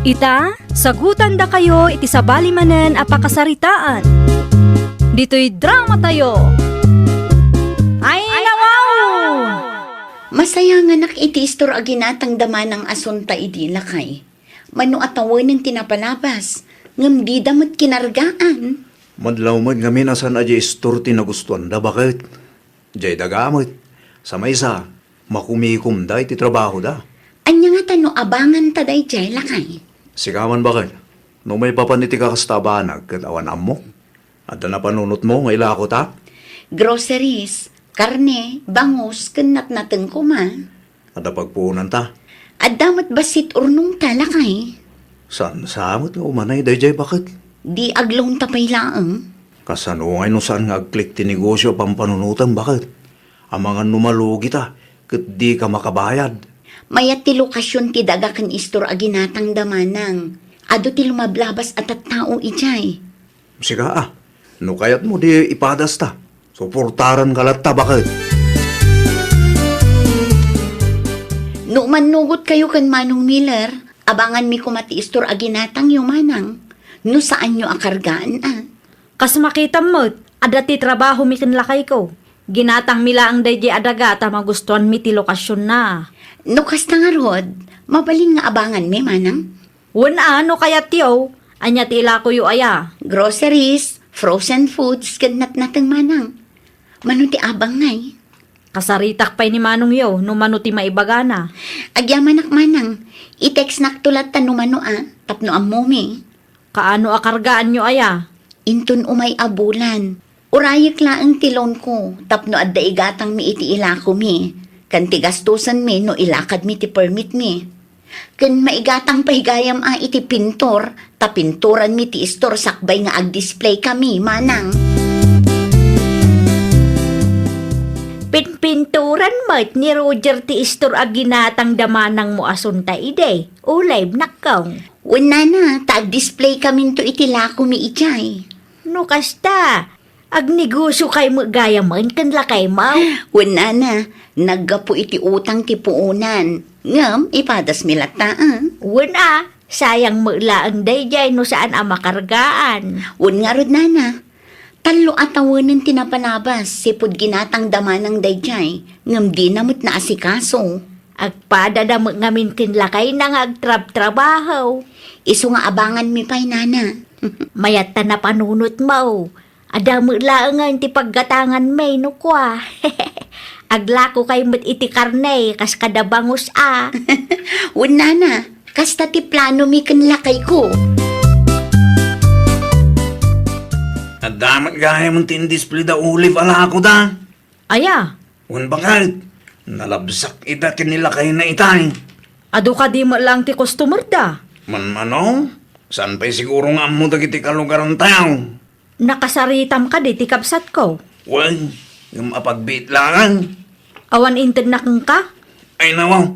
Ita, sagutandakayo iti sabali manen a pakasaritaan. Ditoy dramatayo. Ay, nawaw! Masayanganak iti istor a ginatangda manang asunta idi, lakay. Mano a tawenen ti napalabas, ngem dida met kinargaan. Madlaw met ngamin a saan a diay istor ti nagustuanda, baket. Diay daga met. Sa maysa, makumikomda iti trabahoda. Ania ngata no abanganta daydiay, lakay? Sika man, baket. No maipapan iti kakasta a banag ket awan ammok. Adda napanunotmo nga ilakota? Groceries, karne, bangus, ken natnateng koma. Adda pagpuonanta? Adda met bassit urnongta, lakay. Saan sa met nga umanay daydiay, baket? Di agloanta pay laeng. Kasano ngay no saan nga agklik ti negosio a pampanunotem, baket? Amangan no malugita ket dika makabayad. Mayat ti lokasion ti daga ken istor a ginatangda, manang. Adu ti lumablabas a tattao idiay. Sika a, no kayatmo di ipadasta, suportaranka latta, baket. No mannugotkayo ken Manong Miller, abanganmi koma ti istor a ginatangyo, manang. No saanyo a kargaan a. Kas makitam met, adda ti trabahomi ken lakayko. Ginatangmi laeng daydiay a daga ta magustuanmi ti lokasionna. No kasta ngarud, mabalin nga abanganmi, manang? Wen a, no kayatyo, ania ti ilakoyo aya? Groceries, frozen foods, ken natnateng, manang. Mano ti abang ngay? Kasaritak pay ni manongyo no mano ti maibagana. Agyamanak, manang. I-textnakto latta no mano a, tapno ammomi. Kaano a kargaanyo aya? Inton umay a bulan, urayek laeng ti loanko tapno adda igatangmi iti ilakomi, ken ti gastusenmi no ilakadmi ti permitmi. Ken maigatang pay gayam a iti pintor, ta pinturanmi ti istor sakbay nga agdisplaykami, manang. Pinpinturan met ni Roger ti istor a ginatangda manangmo asunta idi, Olive, nakkong. Wen nana, ta agdisplay kaminto iti lakomi idiay. No kasta, agnegosio kay met gayamen ken lakaymo? Wen nana, naggapu iti utang ti puonan. Ngem ipadasmi latta, a. Wen a, sayang met laeng daydiay no saan a makargaan. Wen ngarud, nana, tallo a tawenen ti napalabas, sipud ginatangda manang daydiay, ngem dina met naasikaso. Agpadada met ngamin ken lakayna nga agtrabtrabaho. Isu nga abanganmi pay, nana. Mayat ta napanunotmo. Adda met laengen ti paggatanganmi no kua. Aglako kay met iti karne kas kada bangus a. Wen nana, kasta ti planomi ken lakayko. Adda met gayamen ti indisplay da Olive a lakoda. Aya? Wen baket, nalabsak ida ken ni lakayna itay. Adu kadi met laeng ti customer da? Manmano, saan pay siguro nga ammo dagiti kalugarantayo? Nakasaritam kadi ti kabsatko? Wen, ngem apagbiit laeng. Awan intedna kenka? Ay nawaw,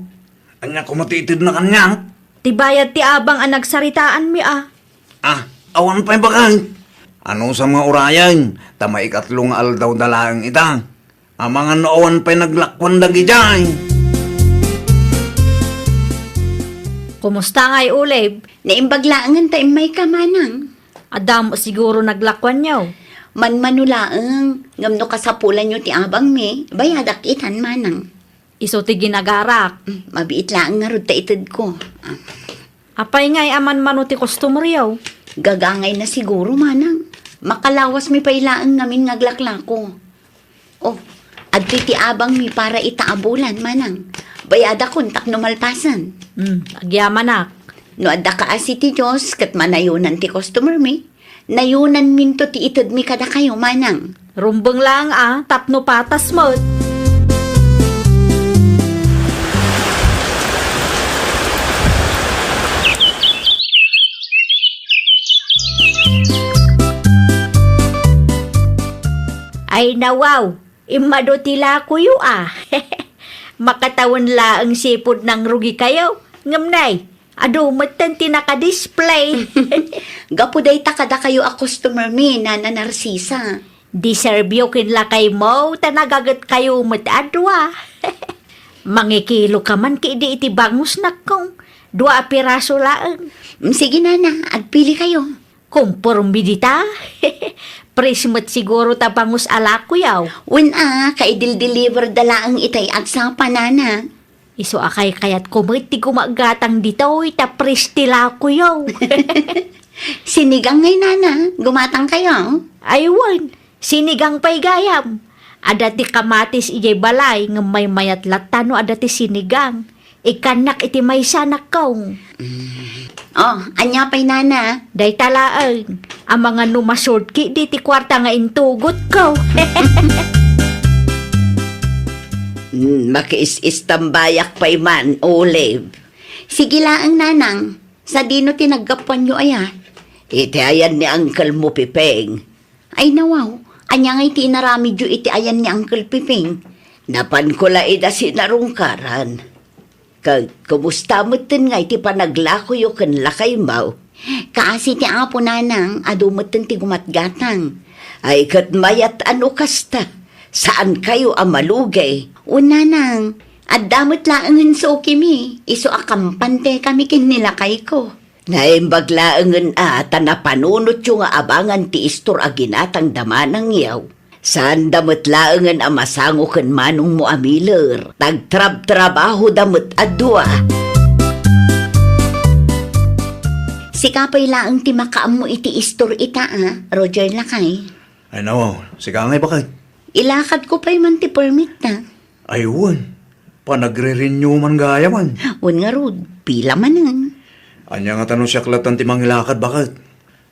ania koma ti itedna kaniak? Ti bayad ti abang a nagsaritaanmi a. Ah, awan pay baket. Anusam nga urayen, ta maikatlo nga aldawda laeng ita. Amangan no awan pay naglakuan dagidiay. Kumusta ngay, Olive? Naimbag laengen ta immayka, manang. Adda met siguro naglakuanyo. Manmano laeng, ngem no kasapulanyo ti abangmi, bayadak itan, manang. Isu ti ginagarak. Mm, mabiit laeng ngarud ta itedko. Ah. Apay ngay a manmano ti customeryo? Gagangayna siguro, manang. Makalawasmi pay laeng ngamin nga aglaklako. Oh, adtoy ti abangmi para ita a bulan, manang. Bayadakon tapno malpasen. Hmm, agyamanak. No adda kaasi ti Dios ket manayonan ti customermi, nayonanminto ti itedmi kadakayo, manang. Rumbeng laeng a tapno patas met. Ay, nawaw, immadu ti lakoyo a. Makatawen laeng sipud nangrugikayo. Ngem nay, adu metten ti nakadisplay. Gapu dayta kadakayo a customermi, Nana Narcisa. Deserveyo ken lakaymo ta nagagetkayo met a dua. Mangikiloka man kadi iti bangusnak, kong. Dua a piraso laeng. Mm, sige, nana, agpilikayo. Komporme dita. Fresh met siguro ta bangus a lakoyaw. Wen a, kaidil-deliver da laeng itay agsapa, nana. Isu a kaykayatko met ti gumaggatang ditoy ta fresh ti lakoyaw. Sinigang ngay, nana, gumatang kayo? Ay wen, sinigang pay gayam. Adda ti kamatis idiay balay ngem maymayat latta no adda ti sinigang. Ikkannak iti maysa, nakkong. Mm. Oh, ania pay, nana? Dayta laeng. Amangan no ma-short ketdi ti kuarta nga intugotko. Mm, makiis-istambayak pay man, Olive. Sige laeng, nanang. Sadino ti naggapuanyo aya? Iti ayan ni Uncle mo, Piping. Ay, nawaw, ania ngay ti inaramidyo iti ayan ni Uncle Piping? Napanko la ida sinarungkaran. Ket kumusta metten ngay ti panaglakoyo ken lakaymo? Kaasi ti Apo, nanang, adu metten ti gumatgatang. Ay, ket mayat a no kasta. Saankayo a malugi. O, nanang, adda met laengen sukimi, isu a kampante kami ken ni lakayko. Naimbag laengen a ta napanunotyo nga abangan ti istor a ginatang da manangyo. Saanda met laengen a masango ken manongmo a Miller, ta agtrabtrabahoda met a dua. Sika pay laeng ti makaammo iti istor ita a, Roger lakay. Ay, nawaw, sika ngay baket. Ilakadko pay man ti permit ta. Ay, wen. Panagre-renew man gayam. Wen ngarud, pila manen? Ania ngata no siak lattan ti mangilakad baket?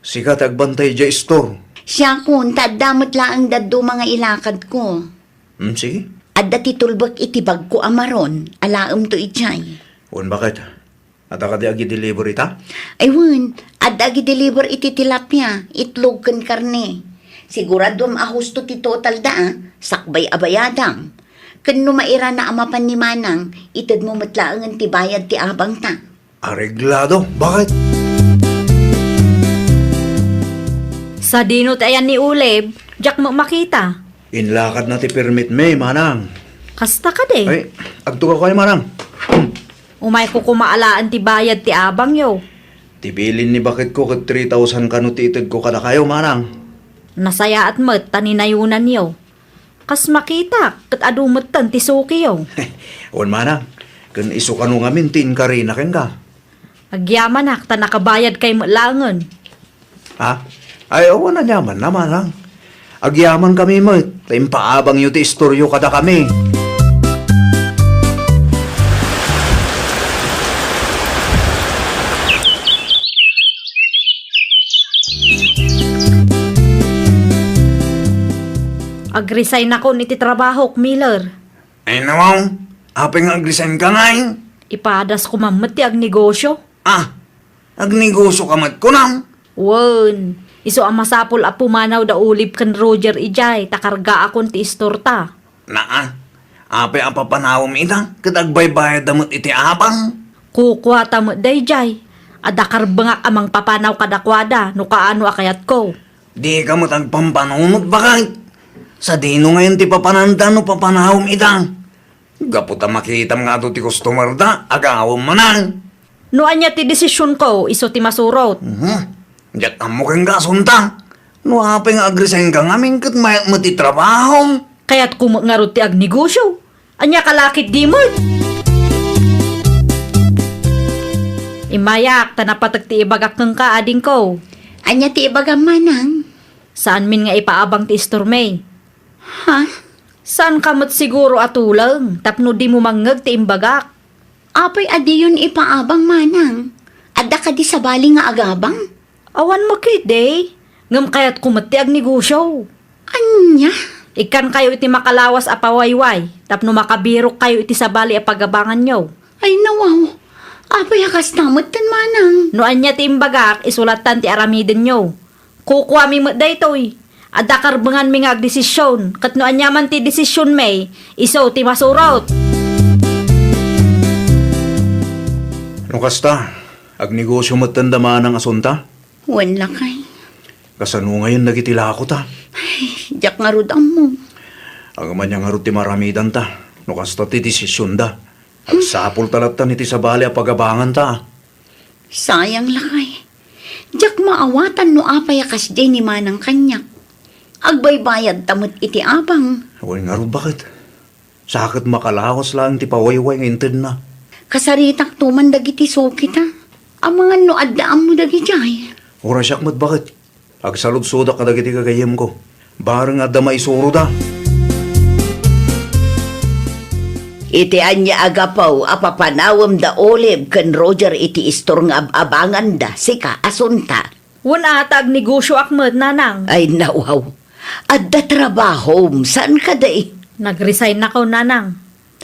Sika ti agbantay idiay istor. Siakon, ta adda met laeng dadduma nga ilakadko. Hmm, sige. Adda ti tulbek iti bagko a maron, alaemto idiay. Wen baket. Adda kadi agi-deliver ita? Ay wen, adda agi-deliver iti tilapia, itlog ken karne. Siguraduam a husto ti totalda a, sakbay a bayadam. Ken no mairana a mapan ni Manang, itedmo met laengen ti bayad ti abangta. Areglado, baket? Sadino ti ayan ni Olive? Diak met makita. Inlakadna ti permit mi, Manang. Kasta kadi? Ay, agtugaw kayo, Manang. Umayko koma alaen ti bayad ti abangyo. Ti bilin ni baketko ket three thousand kano ti itedko kadakayo, Manang. Nasayaat met ta ninayonanyo. Kas makitak, ket adu metten ti sukiyo. Wen, Manang, ken isu kano ngamin ti inkarina kenka. Agyamanak ta nakabayadkay met laengen. Ha? Ay, awan aniamanna, Manang. Agyamankami met ta impaabangyo ti istoryo kadakami. Ag-resignakon iti trabahok, Miller. Ay, nawaw, apay nga ag-resignka ngay? Ipadasko man met ti agnegosyo. Ah, agnegosyoka met kunam? Wen, isu a masapul a pumanaw da Olive ken Roger idiay ta kargaakon ti istorta. Naa, apay a papanawem ita ket agbaybayadda met iti abang? Kukuata met daydiay. Adda karbengak a mangpapanaw kadakuada no kaano a kayatko. Dika met agpampanunot, baket. Sadino ngayon ti papananda no papanawem ita? Gapu ta makitam nga adu ti customer da, agawem manen. No ania ti desisionko, isu ti masurot. Mhm. Diak ammo ken kasunta. No apay nga ag-resignka ngamin ket mayat met ti trabahom. Kayatko met ngarud ti agnegosyo. Ania ka lakit di met? Immayak, ta napateg ti ibagak kenka, adingko. Ania ti ibagam, Manang? Saanmin nga ipaabang ti istormi. Ha? Saanka met siguro a tuleng tapno dimo mangngeg ti imbagak. Apay a diyon ipaabang, Manang? Adda kadi sabali nga agabang? Awan met ketdi. Ngem kayatko met ti agnegosyo. Ania? Ikkankayo iti makalawas a pawayway tapno makabirokkayo iti sabali a pagabanganyo. Ay, nawaw. Apay a kasta metten, Manang? No ania ti imbagak, isu lattan ti aramidenyo. Kukuami met daytoy. Adda karbenganmi nga agdesisyon, ket no aniaman ti desisyonmi, isu ti masurot. No kasta, agnegosyo metten da Manang asunta? Wen, lakay. Kasano ngayon dagiti lakota? Ay, diak ngarud ammo. Agmanya ngarud ti maramidanta, no kasta ti desisyonda. Agsapulta lattan iti sabali a pagabanganta. Sayang, lakay. Diak maawatan no apay a kasdiay ni Manang kaniak. Agbaybayadta met iti abang. Wen ngarud, baket. Sa ket makalawas laeng ti pawayway nga intedna. Kasaritakto man dagiti sukita. Amangan no adda ammo dagidiay. Uray siak met, baket. Agsaludsodak kadagiti gagayyemko. Bareng adda maisuroda. Iti ania a gapu a papanawem da Olive ken Roger iti istor nga ab-abanganda, sika, Asunta? Wen a, ta agnegosioak met, nanang. Ay, nawaw. Adda trabahom, saan kadi? Nag-resign ako, nanang.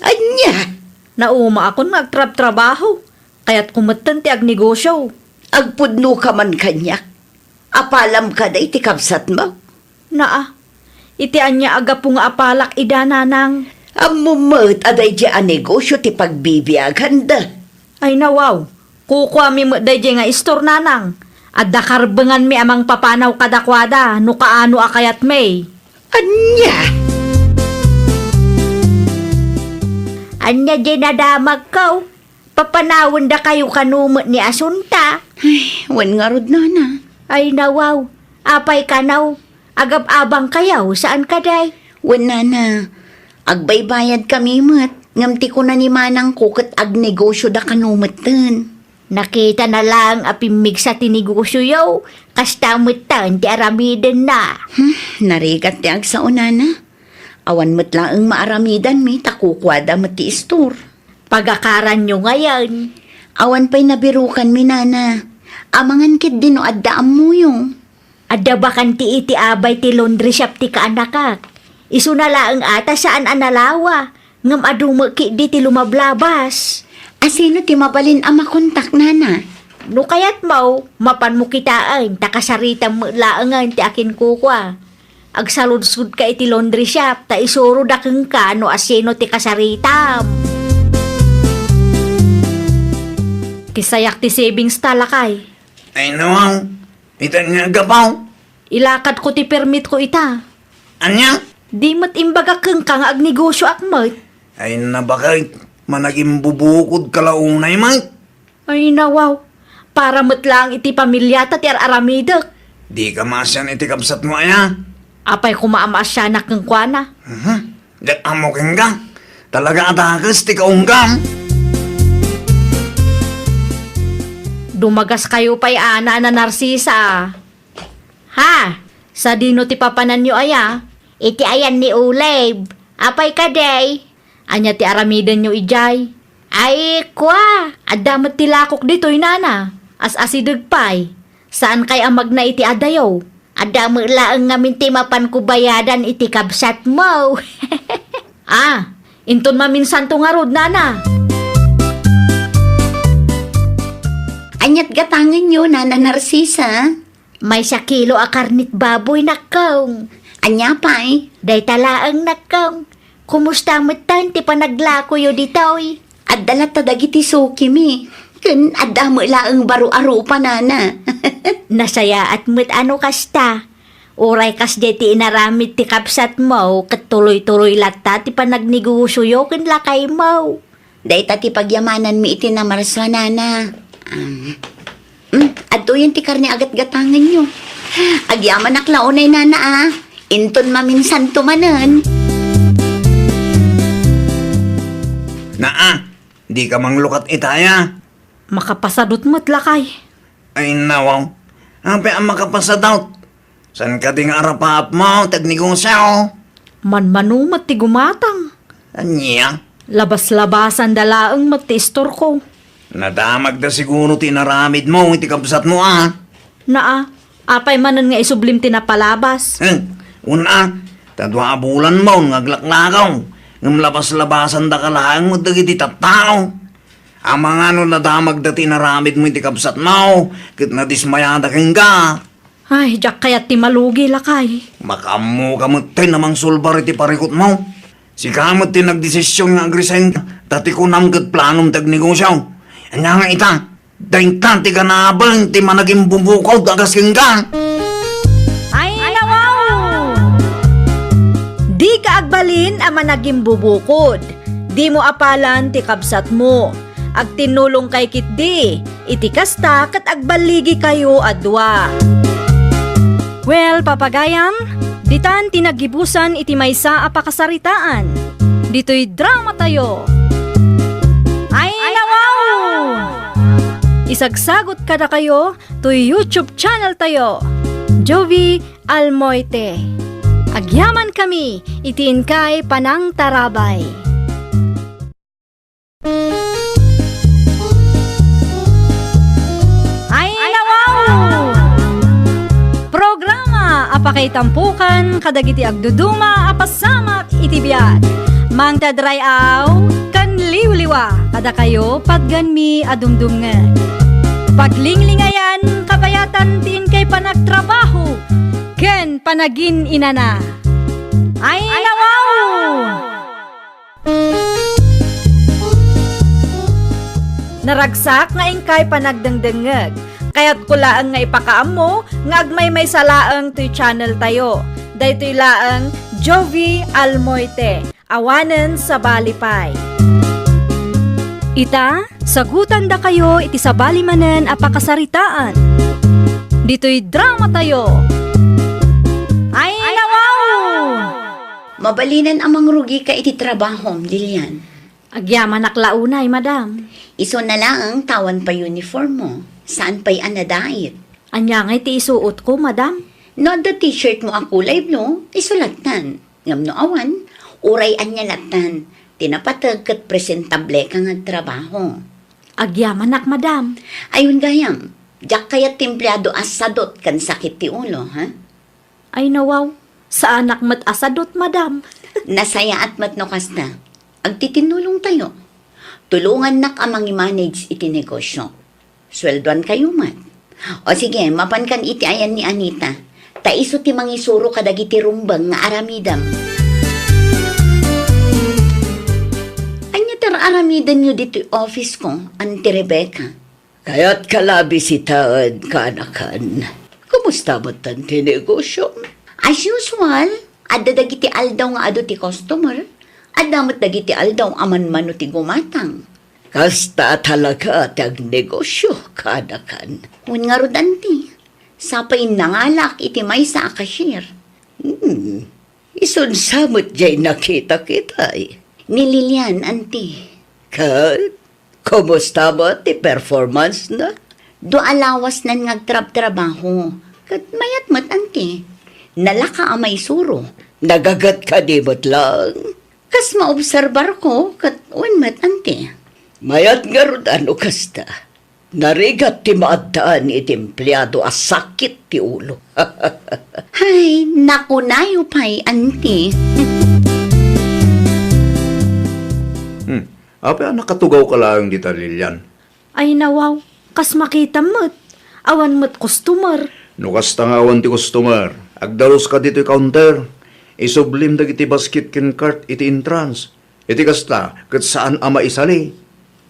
Ania? Naumaakon nga agtrabtrabaho. Kayatko metten ti agnegosio. Agpudnoka man kaniak. Apalam kadi ti kabsatmo? Naa, iti ania a gapu nga apalak ida, nanang? Ammom met a daydiay a negosio ti pagbibiaganda. Ay, nawaw, kukuami met daydiay nga istor, nanang. Adda karbenganmi a mangpapanaw kadakuada no kaano a kayatmi. Ania? Ania diay nadamagko? Papanawendakayo kano met ni Asunta? Ay, wen ngarud, nana. Ay, nawaw. Apay kano? Agab-abangkayo, saan kadi? Wen, nana. Agbaybayadkami met, ngem ti kuna ni manangko ket agnegosioda kano metten. Nakitana laeng a pimmigsa ti negosioyo, kasta metten ti aramidenna. Hmm, narigat ti agsao, nana. Awan met laeng maaramidanmi ta kukuada met ti istor. Pagakaranyo ngayen. Awan pay nabirukanmi, nana. Amangan ketdi no adda ammoyo. Adda bakante iti abay ti laundry shop ti kaanakak. Isuna laeng a ta saan a nalawa, ngem adu met ketdi ti lumablabas. A sino ti mabalin a makontak, nana? No kayatmo, mapanmo kitaen ta kasaritam met laengen ti akinkukua. Agsaludsodka iti laundry shop ta isuroda kenka no a sino ti kasaritam. Kisayak ti savings ta, lakay. Ay, nawaw. Ita nga gapaw. Ilakadko ti permitko ita. Ania? Di met imbagak kenka nga agnegosioak met. Ay, nabaket, managimbubukodka la unay met. Ay, nawaw. Para met laeng iti pamilyata ti ar-aramidek. Dika maasian iti kabsatmo aya? Apay koma a maasianak kenkuana? Mhm. Diak ammo kenka. Talaga a dakes ti kaunggam. Dumagaskayo pay a, Nana Narcisa. Ha? Sadino ti papananyo aya? Iti ayan ni Olive. Apay kadi? Ania ti aramidenyo idiay? Ay, kua, adda met ti lakok ditoy, nana. As-asideg pay. Saankay a magna iti adayo? Adda met laeng ngamin ti mapanko bayadan iti kabsatmo. Ah, inton maminsanto ngarud, nana. Aniat gatangenyo, Nana Narcisa? Maysa kilo a karnit baboy, nakkong. Ania pay? Dayta laeng, nakkong. Kumusta metten ti panaglakoyo ditoy? Adda latta dagiti sukimi. Ken adda met laeng baro a rupa, nana. Nasayaat met a no kasta. Uray kasdiay ti inaramid ti kabsatmo, ket tuloy-tuloy latta ti panagnegosioyo ken lakaymo. Dayta ti pagyamananmi iti namarsua, nana. Um, mm, adtoyen ti karne a gatgatangenyo. Agyamanak la unay, nana, a. Inton maminsanto manen. Naa, dika manglukat ita aya? Makapasadut met, lakay. Ay, nawaw. Apay a makapasadut? Saan kadi nga arapaapmo ti agnegosio? Manmano met ti gumatang. Ania? Labas-labasanda laeng met ti istorko. Nadamagda siguro ti inaramidmo iti kabsatmo, a? Naa, apay manen nga isublim ti napalabas? Hmm, una, ta dua a bulan mo nga aglaklakaw, ngem labas-labasandaka laeng met dagiti tattao. Amangan no nadamagda ti inaramidmo iti kabsatmo, ket nadismayada kenka. Ay, diak kayat ti malugi, lakay. Makaammoka met ti namangsulbar iti parikutmo. Sika met ti nagdesision nga agresign, ta ti kunam ket planom ti agnegosio. Ania nga ita, dayta ti ganaben ti managimbubukod a kas kenka. Ay, nawaw! Dika agbalin a managimbubukod. Dimo apalan ti kabsatmo. Agtinnulongkay ketdi. Iti kasta, ket agballigikayo a dua. Well, papagayam, Ditan ti naggibusan iti maysa a pakasaritaan. Ditoy dramatayo. Ay, nawaw! Isagsagot kadakayo toy YouTube channel tayo, Jovie Almoite. Agyamankami iti inkay panangtarabay. Ay, nawaw! Programa a pakaitampukan kadagiti agduduma a pasamak iti biag. Mangted ray-aw ken liwliwa kadakayo patgenmi a dumdumngeg. Paglinglingayan kabayatan ti inkay panagtrabaho ken panagin-inana. Ay, nawaw! Naragsak nga inkay panagdengdengngeg. Kayatko laeng nga ipakaammo nga agmaymaysa laeng toy channel tayo. Daytoy laeng Jovie Almoite, awanen sabali pay. Ita, sagutandakayo iti sabali manen a pakasaritaan. Ditoy dramatayo. Ay, nawaw! Mabalinen a mangrugika iti trabahom, Lilian. Agyamanak la unay, madam. Isuna laeng ta awan pay uniform mo. Saan pay a nadait? Ania ngay ti isuotko, madam? No adda t-shirt mo a kulay blue, isu lattan. Ngem no awan, uray ania lattan, ti napateg ket presentableka nga agtrabaho. Agyamanak, madam. Ayun gayam, diak kayat ti empleado a sadot ken sakit ti ulo, ha? Ay nawaw, saanak met a sadot, madam. Nasayaat met no kasta. Agtitinnulongtayo. Tulongannak a mangimanage iti negosyo. Sueldoankayo met. O sige, mapankan iti ayan ni Anita. Ta isu ti mangisuro kadagiti rumbeng nga aramidem. Ania ti ar-aramidenyo ditoy office ko, Auntie Rebecca? Kayatka la a bisitaen, kaanakan. Kumusta met ti negosyo? As usual, adda dagiti aldaw nga adu ti customer. Adda met dagiti aldaw a manmano ti gumatang. Kasta a talaga ti agnegosyo, kaanakan. Wen ngarud, anti, sapay nangalak iti maysa a cashier. Hmm. Isunsa met diay nakita-kitay? Ni Lilian, anti. Ket kumusta met ti performance na? Dua a lawasnan nga agtrabtrabaho. Ket mayat met, anti. Nalaka a maisuro. Nagaget kadi met lang? Kas maobserbarko, ket wen met, anti. Mayat ngarud a no kasta. Narigat ti maaddaan iti empleado a sakit ti ulo. Hay, nakunayo pay, anti. Hmm. Apay a nakatugawka laeng dita, Lilian? Ay, nawaw. Kas makitam met. Awan met customer. No kasta nga awan ti customer, agdaluska ditoy counter. Isublim dagiti basket ken cart iti entrance. Iti kasta, ket saan a maisali.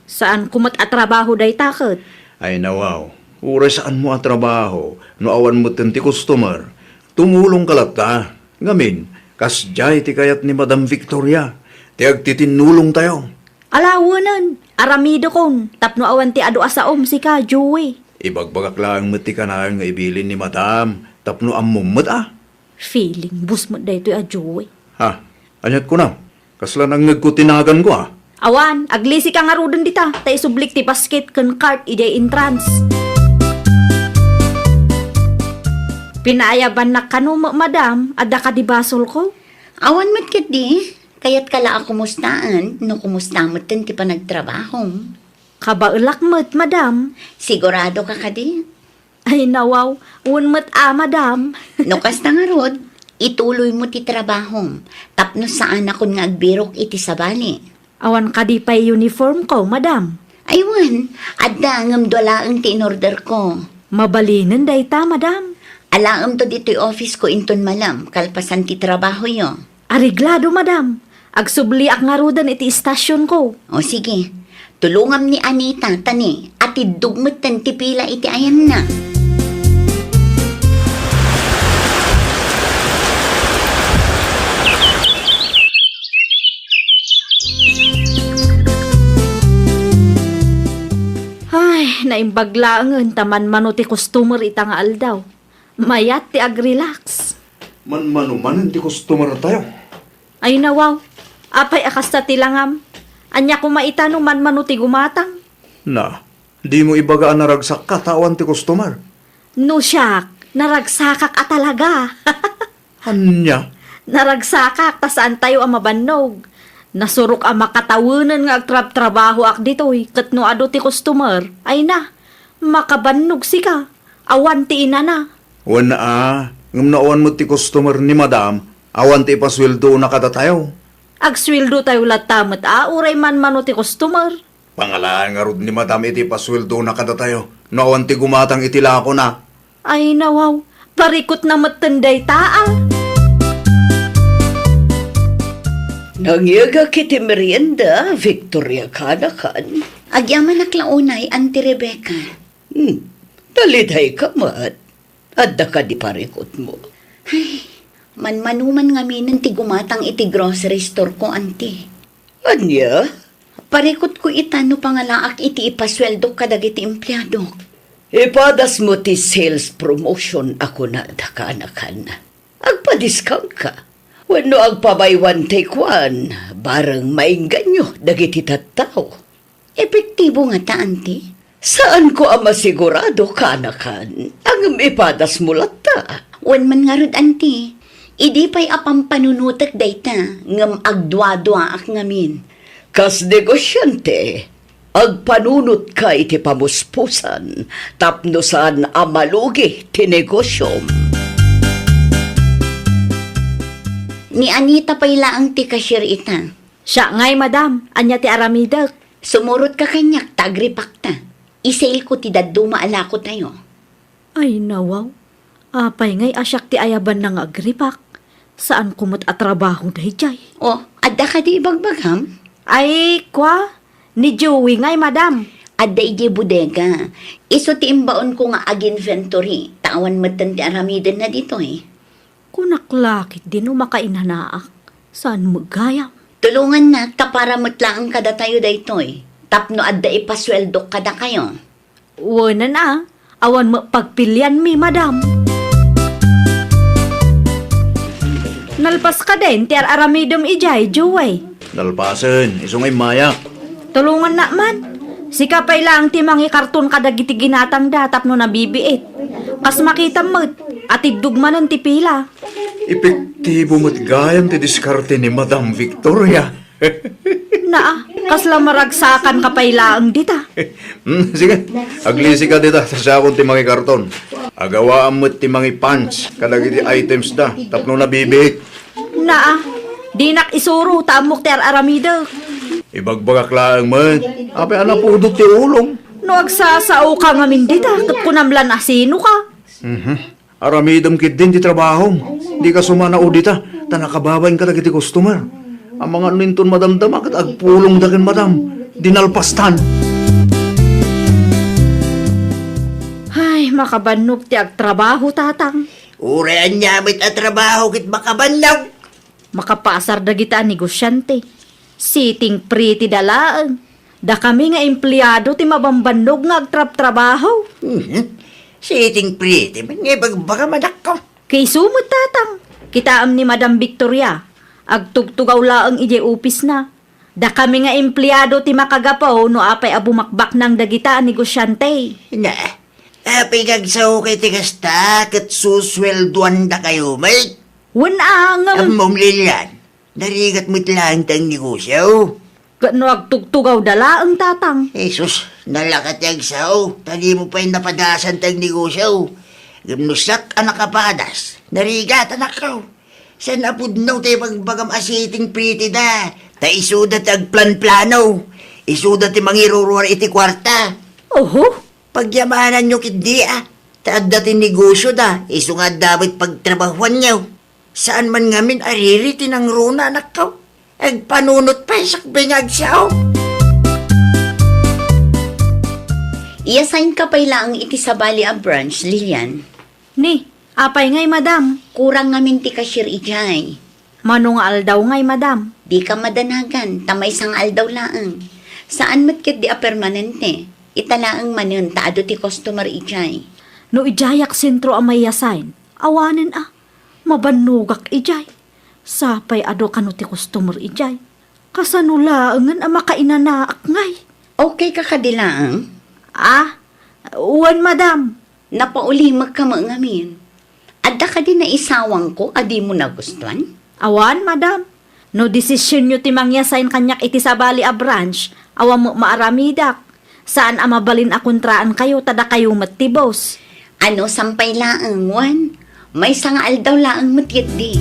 Saanko met a trabaho dayta ket. Ay, nawaw, uray saanmo a trabaho, no awan metten ti customer, tumulongka latta. Ngamin, kasdiay ti kayat ni Madam Victoria, ti agtitinnulongtayo. Ala, wenen, aramidekon, tapno awan ti adu a saom, sika, Joey. Ibagbagak laeng met ti kanayon nga ibilin ni Madam, tapno ammom met a. Feeling boss met daytoy a Joey. Ha? Aniat kuna? Kasla nangngegko ti naganko, a? Awan, aglisika ngaruden dita, ta isublik ti basket ken cart idiay entrance. Pinaayabannak kano, ma-, madam, adda kadi basolko? Awan met ketdi, kayatka la a kumustaen, no kumusta metten ti panagtrabahom. Kabaelak met, madam. Siguradoka kadi? Ay, nawaw, wen met a, madam. No kasta ngarud, ituloymo ti trabahom, tapno saanakon nga agbirok iti sabali. Awan kadi pay uniformko, madam? Ay, wen, adda ngem dua laeng ti inorderko. Mabalinen dayta, madam. Alaemto ditoy office ko inton malem, kalpasan ti trabahoyo. Areglado, madam. Agsubliak ngaruden iti istasionko. O, sige. Tulongam ni Anita, ta ni, atiddog metten ti pila iti ayanna. Ay, naimbag laengen ta manmano ti customer ita nga aldaw. Mayat ti agrelax. Manmano manen ti customer tayo. Ay, nawaw. Apay a kasta ti langam? Ania koma ita no manmano ti gumatang? Na, dimo ibaga a naragsakka ta awan ti customer? No siak, naragsakak a talaga. Ania? Naragsakak ta saan tayo a mabannog. Nasurok a makatawenen nga agtrabtrabahoak ditoy ket no adu ti customer, ay na, makabannog sika. Awan ti inana. Wen a, ngem no awan met ti customer ni Madam, awan ti ipasueldo na kadatayo. Agsueldo tayo latta met a, uray manmano ti customer. Pangalaan ngarud ni Madam iti ipasueldo na kadatayo, no awan ti gumatang iti lako na. Ay, nawaw, parikot na metten dayta a. Nangyegak iti merienda, Victoria, kanakan. Agyamanak la unay, Auntie Rebecca. Hmm, nalidayka met. Adda kadi parikutmo? Ay, manmanuman ngaminen ti gumatang iti grocery store ko, Auntie. Ania? Parikutko ita no pangalaak iti ipasueldok kadagiti empleadok. Ipadasmo ti sales promotion a kunada, kanakan. Agpa-discount ka. Wenno agpa-buy one take one, bareng maingganyo dagiti tattao. Epektibo ngata, Auntie? Saanko a masigurado, kanakan, a ngem ipadasmo latta. Wen man ngarud, Auntie, idi pay a pampanunotek dayta, ngem agduaduaak ngamin. Kas negosyante, agpanunotka iti pamuspusan tapno saan a malugi ti negosyom. Ni Anita pay laeng ti cashier ita. Siak ngay, madam. Ania ti aramidek? Sumurotka kaniak ta agripakta. Isalko ti dadduma a lakotayo. Ay, nawaw. Apay ngay a siak ti ayabanna nga agripak? Saanko met a trabaho daydiay. O, adda kadi ibagbagam? Ay, kua, ni Joey ngay, madam. Adda idiay bodega. Isu ti imbaonko nga ag-inventory, ta awan metten ti aramidenna ditoy. Kunak la ketdi no makainanaak, saan met gayam? Tulongannak ta para met laeng kadatayo daytoy, tapno adda ipasueldok kadakayo. Wen a, awan met pagpilianmi, madam. Nalpas kadin ti ar-aramidem idiay, Joey? Nalpasen, isu nga immayak. Tulongannak man. Sika pay laeng ti mangikarton kadagiti ginatangda tapno nabibiit. Kas makitam met, atiddog manen ti pila. Epektibo met gayam ti diskarte ni Madam Victoria. Naa, kasla maragsakanka pay laeng dita. Hmm, sige, aglisika dita, ta siakon ti mangikarton. Agawaam met ti mangi-punch kadagiti items da tapno nabibiit. Naa, dinak isuro ta ammok ti ar-aramidek. Ibagbagak laeng met, apay a napudot ti ulom? No agsasaoka ngamin dita, ket kunam lan a sinoka. Mhm. Aramidem ketdin ti trabahom. Dika sumanaw dita, ta nakababain kadagiti customer. Amangan no inton madamdama ket agpulongda ken madam, di nalpastan. Ay, makabannog ti agtrabaho, tatang. Uray ania met a trabaho ket makabannog. Makapaasar dagita a negosyante. Sitting pretty da laeng. Dakami nga empleado ti mabambannog nga agtrabtrabaho. Mhm. Sitting pretty man nga ibagbaga, manakko. Kaisu met, tatang. Kitaem ni Madam Victoria. Agtugtugaw laeng idiay opisna. Dakami nga empleado ti makagapu no apay a bumakbaknang dagita a negosyante. Na, apay nga agsaokayo ti kasta ket susueldoandakayo met? Wen a, ngem Ammom, Lilian, narigat met laeng ti agnegosio. Ket no agtugtugawda laeng, tatang? Jesus, nalaka ti agsao, ta dimo pay napadasan ti agnegosio. Ngem no siak a nakapadas, narigat, anakko. Saan a pudno ti ibagbagam a sitting pretty da, ta isuda ti agplanplano, isuda ti mangiruruar iti kuarta. Oho. Pagyamananyo ketdi a, ta adda ti negosioda, isu nga adda met pagtrabahoanyo. Saan man ngamin a riri ti nangruna, anakko. Agpanunot pay sakbay nga agsao. Iya-sign ka pay laeng iti sabali a branch, Lilian. Ni, apay ngay, madam? Kurang ngamin ti cashier idiay. Mano nga aldaw ngay, madam? Dika madanagan, ta maysa nga aldaw laeng. Saan met ketdi a permanente. Ita laeng manen ta adu ti customer idiay. No idiayak sentro a maiyasign, awanen a. Mabannogak idiay. Sapay adu kano ti customer idiay. Kasano laengen a makainanaak ngay? Okay ka kadi laeng? Ah, wen, madam. Napaulimek ka met ngamin. Adda kadi naisawangko a dimo nagustuan? Awan, madam. No desisionyo ti mangyasain kaniak iti sabali a branch, awan met maaramidak. Saan a mabalin a kontraankayo ta dakayo met ti boss. Ano, sampay laeng, wen? Maysa nga aldaw laeng met ketdi.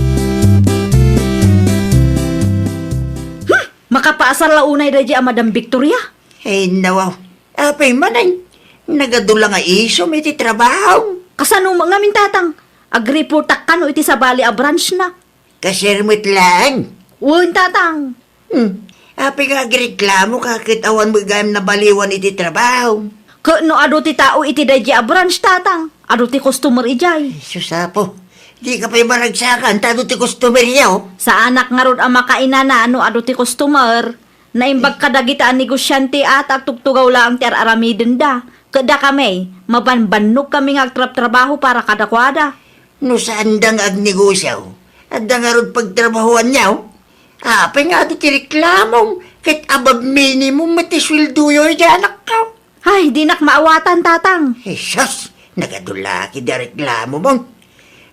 Hmm! Makapaasar la unay daydi a Madam Victoria? Ay, nawaw. Apay manen, nagadu la nga isu iti trabaho. Kasano met ngamin, tatang? Agreportak kano iti sabali a branch na. Cashier met laeng. Wen, tatang. Hmm. Apay nga agreklamo ka ket awan met gayam nabaliwan iti trabaho? Ket no adu ti tao iti daydi a branch, tatang, adu ti customer idiay. Sus, Apo, dika pay maragsakan ta adu ti customer yaw. Saanak ngarud a makainana no adu ti customer. Naimbag kadagita a negosiante a ta agtugtugaw laeng ti ar-aramidenda. Ket dakami, mabanbannog kami nga agtrabtrabaho para kadakuada. No saanda nga agnegosio, adda ngarud pagtrabahoanyo? Apay nga adu ti reklamom, ket above minimum met ti sueldoyo iti anakko. Ay, dinak maawatan, tatang. Jesus, nagadu la ketdi a reklamom.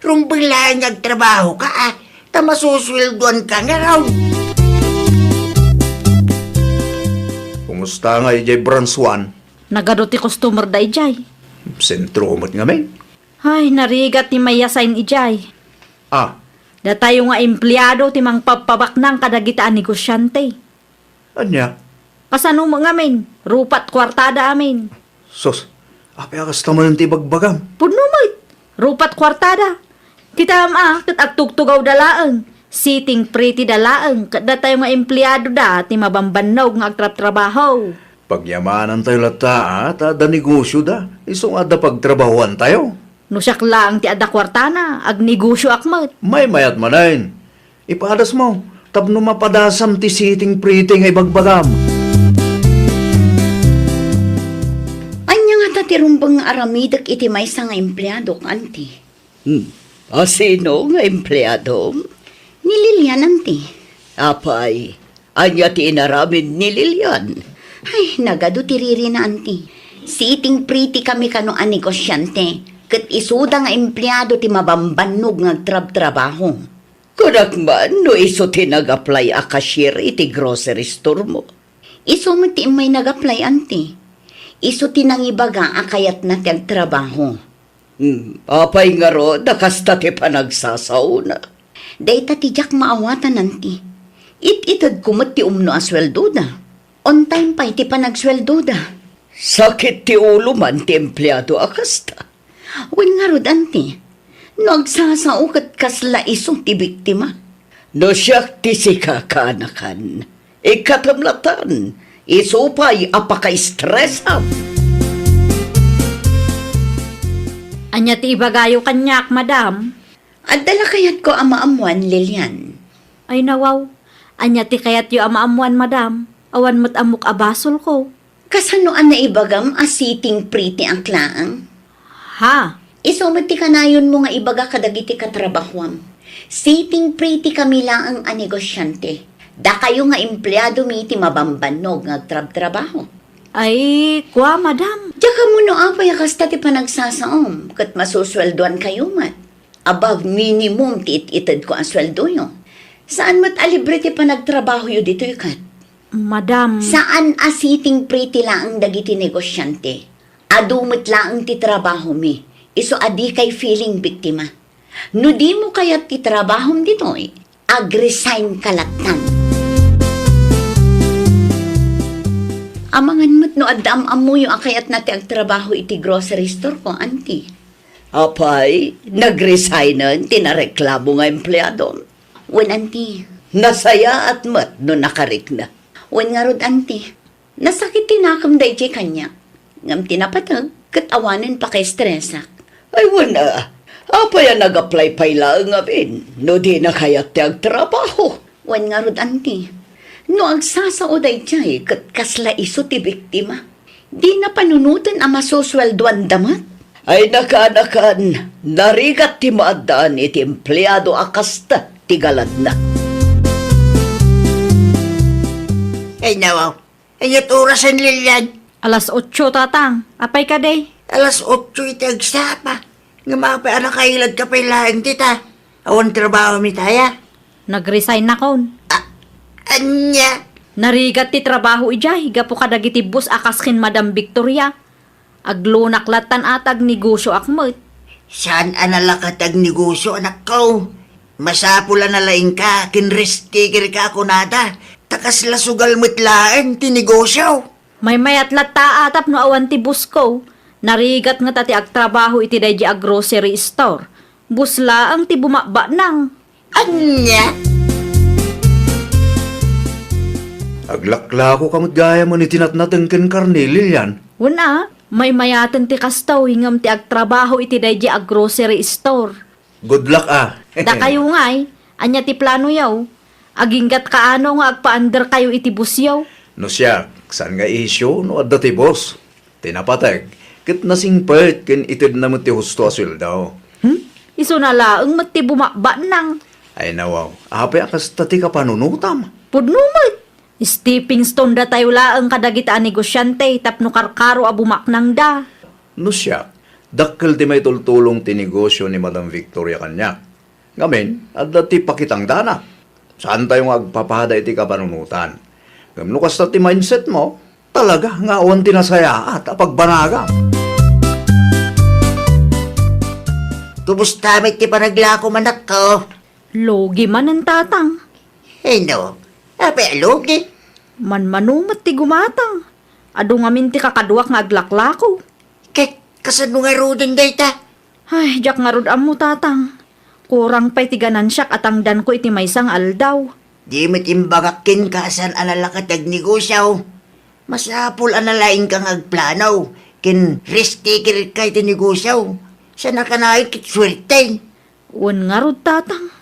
Rumbeng laeng nga agtrabahoka, a, ta masusueldoanka ngarud. Kumusta nga idiay branch one? Nagadu ti customer da idiay. Sentro met ngamin. Ay, narigat ti mayasain idiay. Ah. Datayo nga empleado ti mangpabpabaknang kadagita a negosiante. Ania? Kasano met ngamin? Rupat kuartada amin. Sus, apay a kasta manen ti ibagbagam? Pudno met. Rupat kuartada. Kitam a, ket agtugtugawda laeng. Sitting pretty da laeng, ket datayo nga empleadoda ti mabambannog nga agtrabtrabaho. Pagyamanantayo latta, a, ta adda negosioda, isu nga adda pagtrabahoantayo. No siak laeng ti adda kuartana, agnegosioak met. Maymayat manen. Ipadasmo, tapno mapadasam ti sitting pretty nga ibagbagam. Ania ngata ti rumbeng nga aramidek iti maysa nga empleadok, anti? Hmm. A, sino nga empleadom? Ni Lilian, anti. Apay, ania ti inaramid ni Lilian? Ay, nagadu ti ririna, anti. Sitting pretty kami kano a negosiante, ket isuda nga empleado ti mabambannog nga agtrabtrabaho. Kunak man no isu ti nag-apply a cashier iti grocery store mo. Isu met ti immay nag-apply, anti. Isu ti nangibaga a kayatna ti agtrabaho. Hmm, apay ngarud a kasta ti panagsasaona? Dayta ti diak maawatan, anti. It-itedko met ti umno a sueldoda. On time pay ti panagsueldoda. Sakit ti ulo man ti empleado a kasta. Wen ngarud, anti, no agsasao ket kasla isu ti biktima? No siak ti sika, kaanakan, ikkatem latan, isu pay a pakaestresam. Ania ti ibagayo kaniak, madam? Adda la kayatko a maammoan, Lilian. Ay, nawaw. Ania ti kayatyo a maammoan, madam? Awan met ammok a basolko. Kasano a naibagam a sitting pretty ak laeng? Ha? Isu met ti kanayonmo nga ibaga kadagiti katrabahoam. Sitting pretty kami laeng a negosiante. Dakayo nga empleadomi ti mabambannog nga agtrabtrabaho. Ay, kua, madam. Diak ammo no apay a kasta ti panagsasaom, ket masusueldoankayo met. Above minimum ti it-itedko a sueldoyo. Saan met a libre ti panagtrabahoyo ditoy ket? Madam. Saan a sitting pretty laeng dagiti negosiante. Adu met laeng ti trabahomi. Isu a dikay feeling biktima. No dimo kayat ti trabahom ditoy, ag-resign ka lattan. Amangan met no adda am-ammoyo a kayatna ti agtrabaho iti grocery store ko, anti. Apay, nag-resignen ti nareklamo nga empleadom? Wen, anti. Nasayaat met no nakarikna. Wen ngarud, anti. Nasakit ti nakem daydiay kaniak. Ngem ti napateg, ket awanen pakaestresak. Ay, wen a. Apay a nag-apply pay laeng ngamin no dina kayat ti agtrabaho? Wen ngarud, anti. No agsasao daydiay ket kasla isu ti biktima, dina panunoten a masusueldoanda met. Ay, nakan-nakan, narigat ti maaddaan iti empleado a kasta ti galadna. Ay, nawaw. Ania't orasen, Lilian? Alas otso, Tatang. Apay kadi? Alas otso iti agsapa. Ngem apay a nakailadka pay laeng dita? Awan trabahomi dayta? Nag-resign nakon. A-, ania? Narigat ti trabaho idiay gapu kadagiti boss a kas ken Madam Victoria. Aglunak lattan a ti agnegosioak met. Saan a nalaka ti agnegosio, anakko? Masapul a nalaingka ken risk takerka a kunada, ta kasla sugal met laeng ti negosio. Maymayat latta a tapno awan ti bossko. Narigat ngata ti agtrabaho iti daydi a grocery store. Bos laeng ti bumakbaknang. Ania? Aglaklakoka met gayamen iti natnateng ken karne, Lilian. Wen a, maymayaten ti kastoy ngem ti agtrabaho iti daydi a grocery store. Good luck, a. Dakayo ngay, ania ti planoyo? Aginggatka ano nga agpaanderkayo iti bossyo? No siak, saan nga isyu no adda ti boss? Ti napateg, ket nasingpet ken itedna met ti husto a sueldo. Hmm? Isuna laeng met ti bumakbaknang. Ay, nawaw, apay a kasta ti kapanunotam? Pudno met. Stepping stone datayo laeng kadagita a negosiante tapno karkaro a bumaknangda. No siak, dakkel ti maitultulong ti negosio ni Madam Victoria kaniak. Ngamin, adda ti pakitangdana. Saantayo nga agpapada iti kapanunotan. Ngem no kasta ti mindset mo, talaga nga awan ti nasayaat a pagbanagam. Tubos ta met ti panaglako, manakko. Lugi manen, Tatang. Ay, no. Apay a lugi? Manmano met ti gumatang. Adu ngamin ti kakaduak nga aglaklako. Ket kasano ngaruden dayta? Ay, diak ngarud ammo, Tatang. Kurang pay ti ganansiak a tangdanko iti maysa nga aldaw. Di met imbagak kenka a saan a nalaka ti agnegosio. Masapul a nalaingka nga agplano ken risk takerka iti negosio. Saan a kanayon ket suerte. Wen ngarud, Tatang.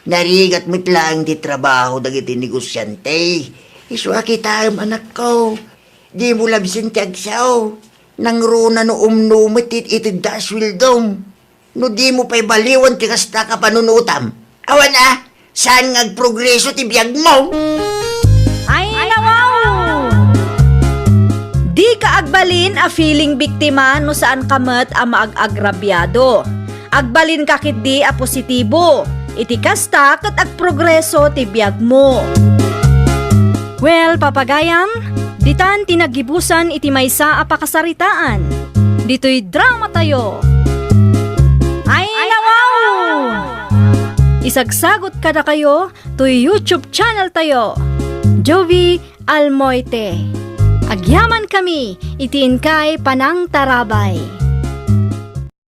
Narigat met laeng ti trabaho dagiti negosiante. Isu a kitaem, anakko. Dimo labsen ti agsao. Nangruna no umno met ti itedda a sueldom. No dimo pay baliwan ti kasta a kapanunotam. Awan a, saan nga agprogreso ti biagmo? Ay, nawaw! Dika agbalin a feeling biktima no saanka met a maag-agrabiado. Agbalinka ketdi a positibo. Iti kasta ket agprogreso ti biagmo. Well, papagayam, ditan ti naggibusan iti maysa a pakasaritaan. Ditoy dramatayo. Ay, nawaw! Isagsagot kadakayo toy YouTube channel tayo, Jovie Almoite. Agyamankami iti inkay panangtarabay.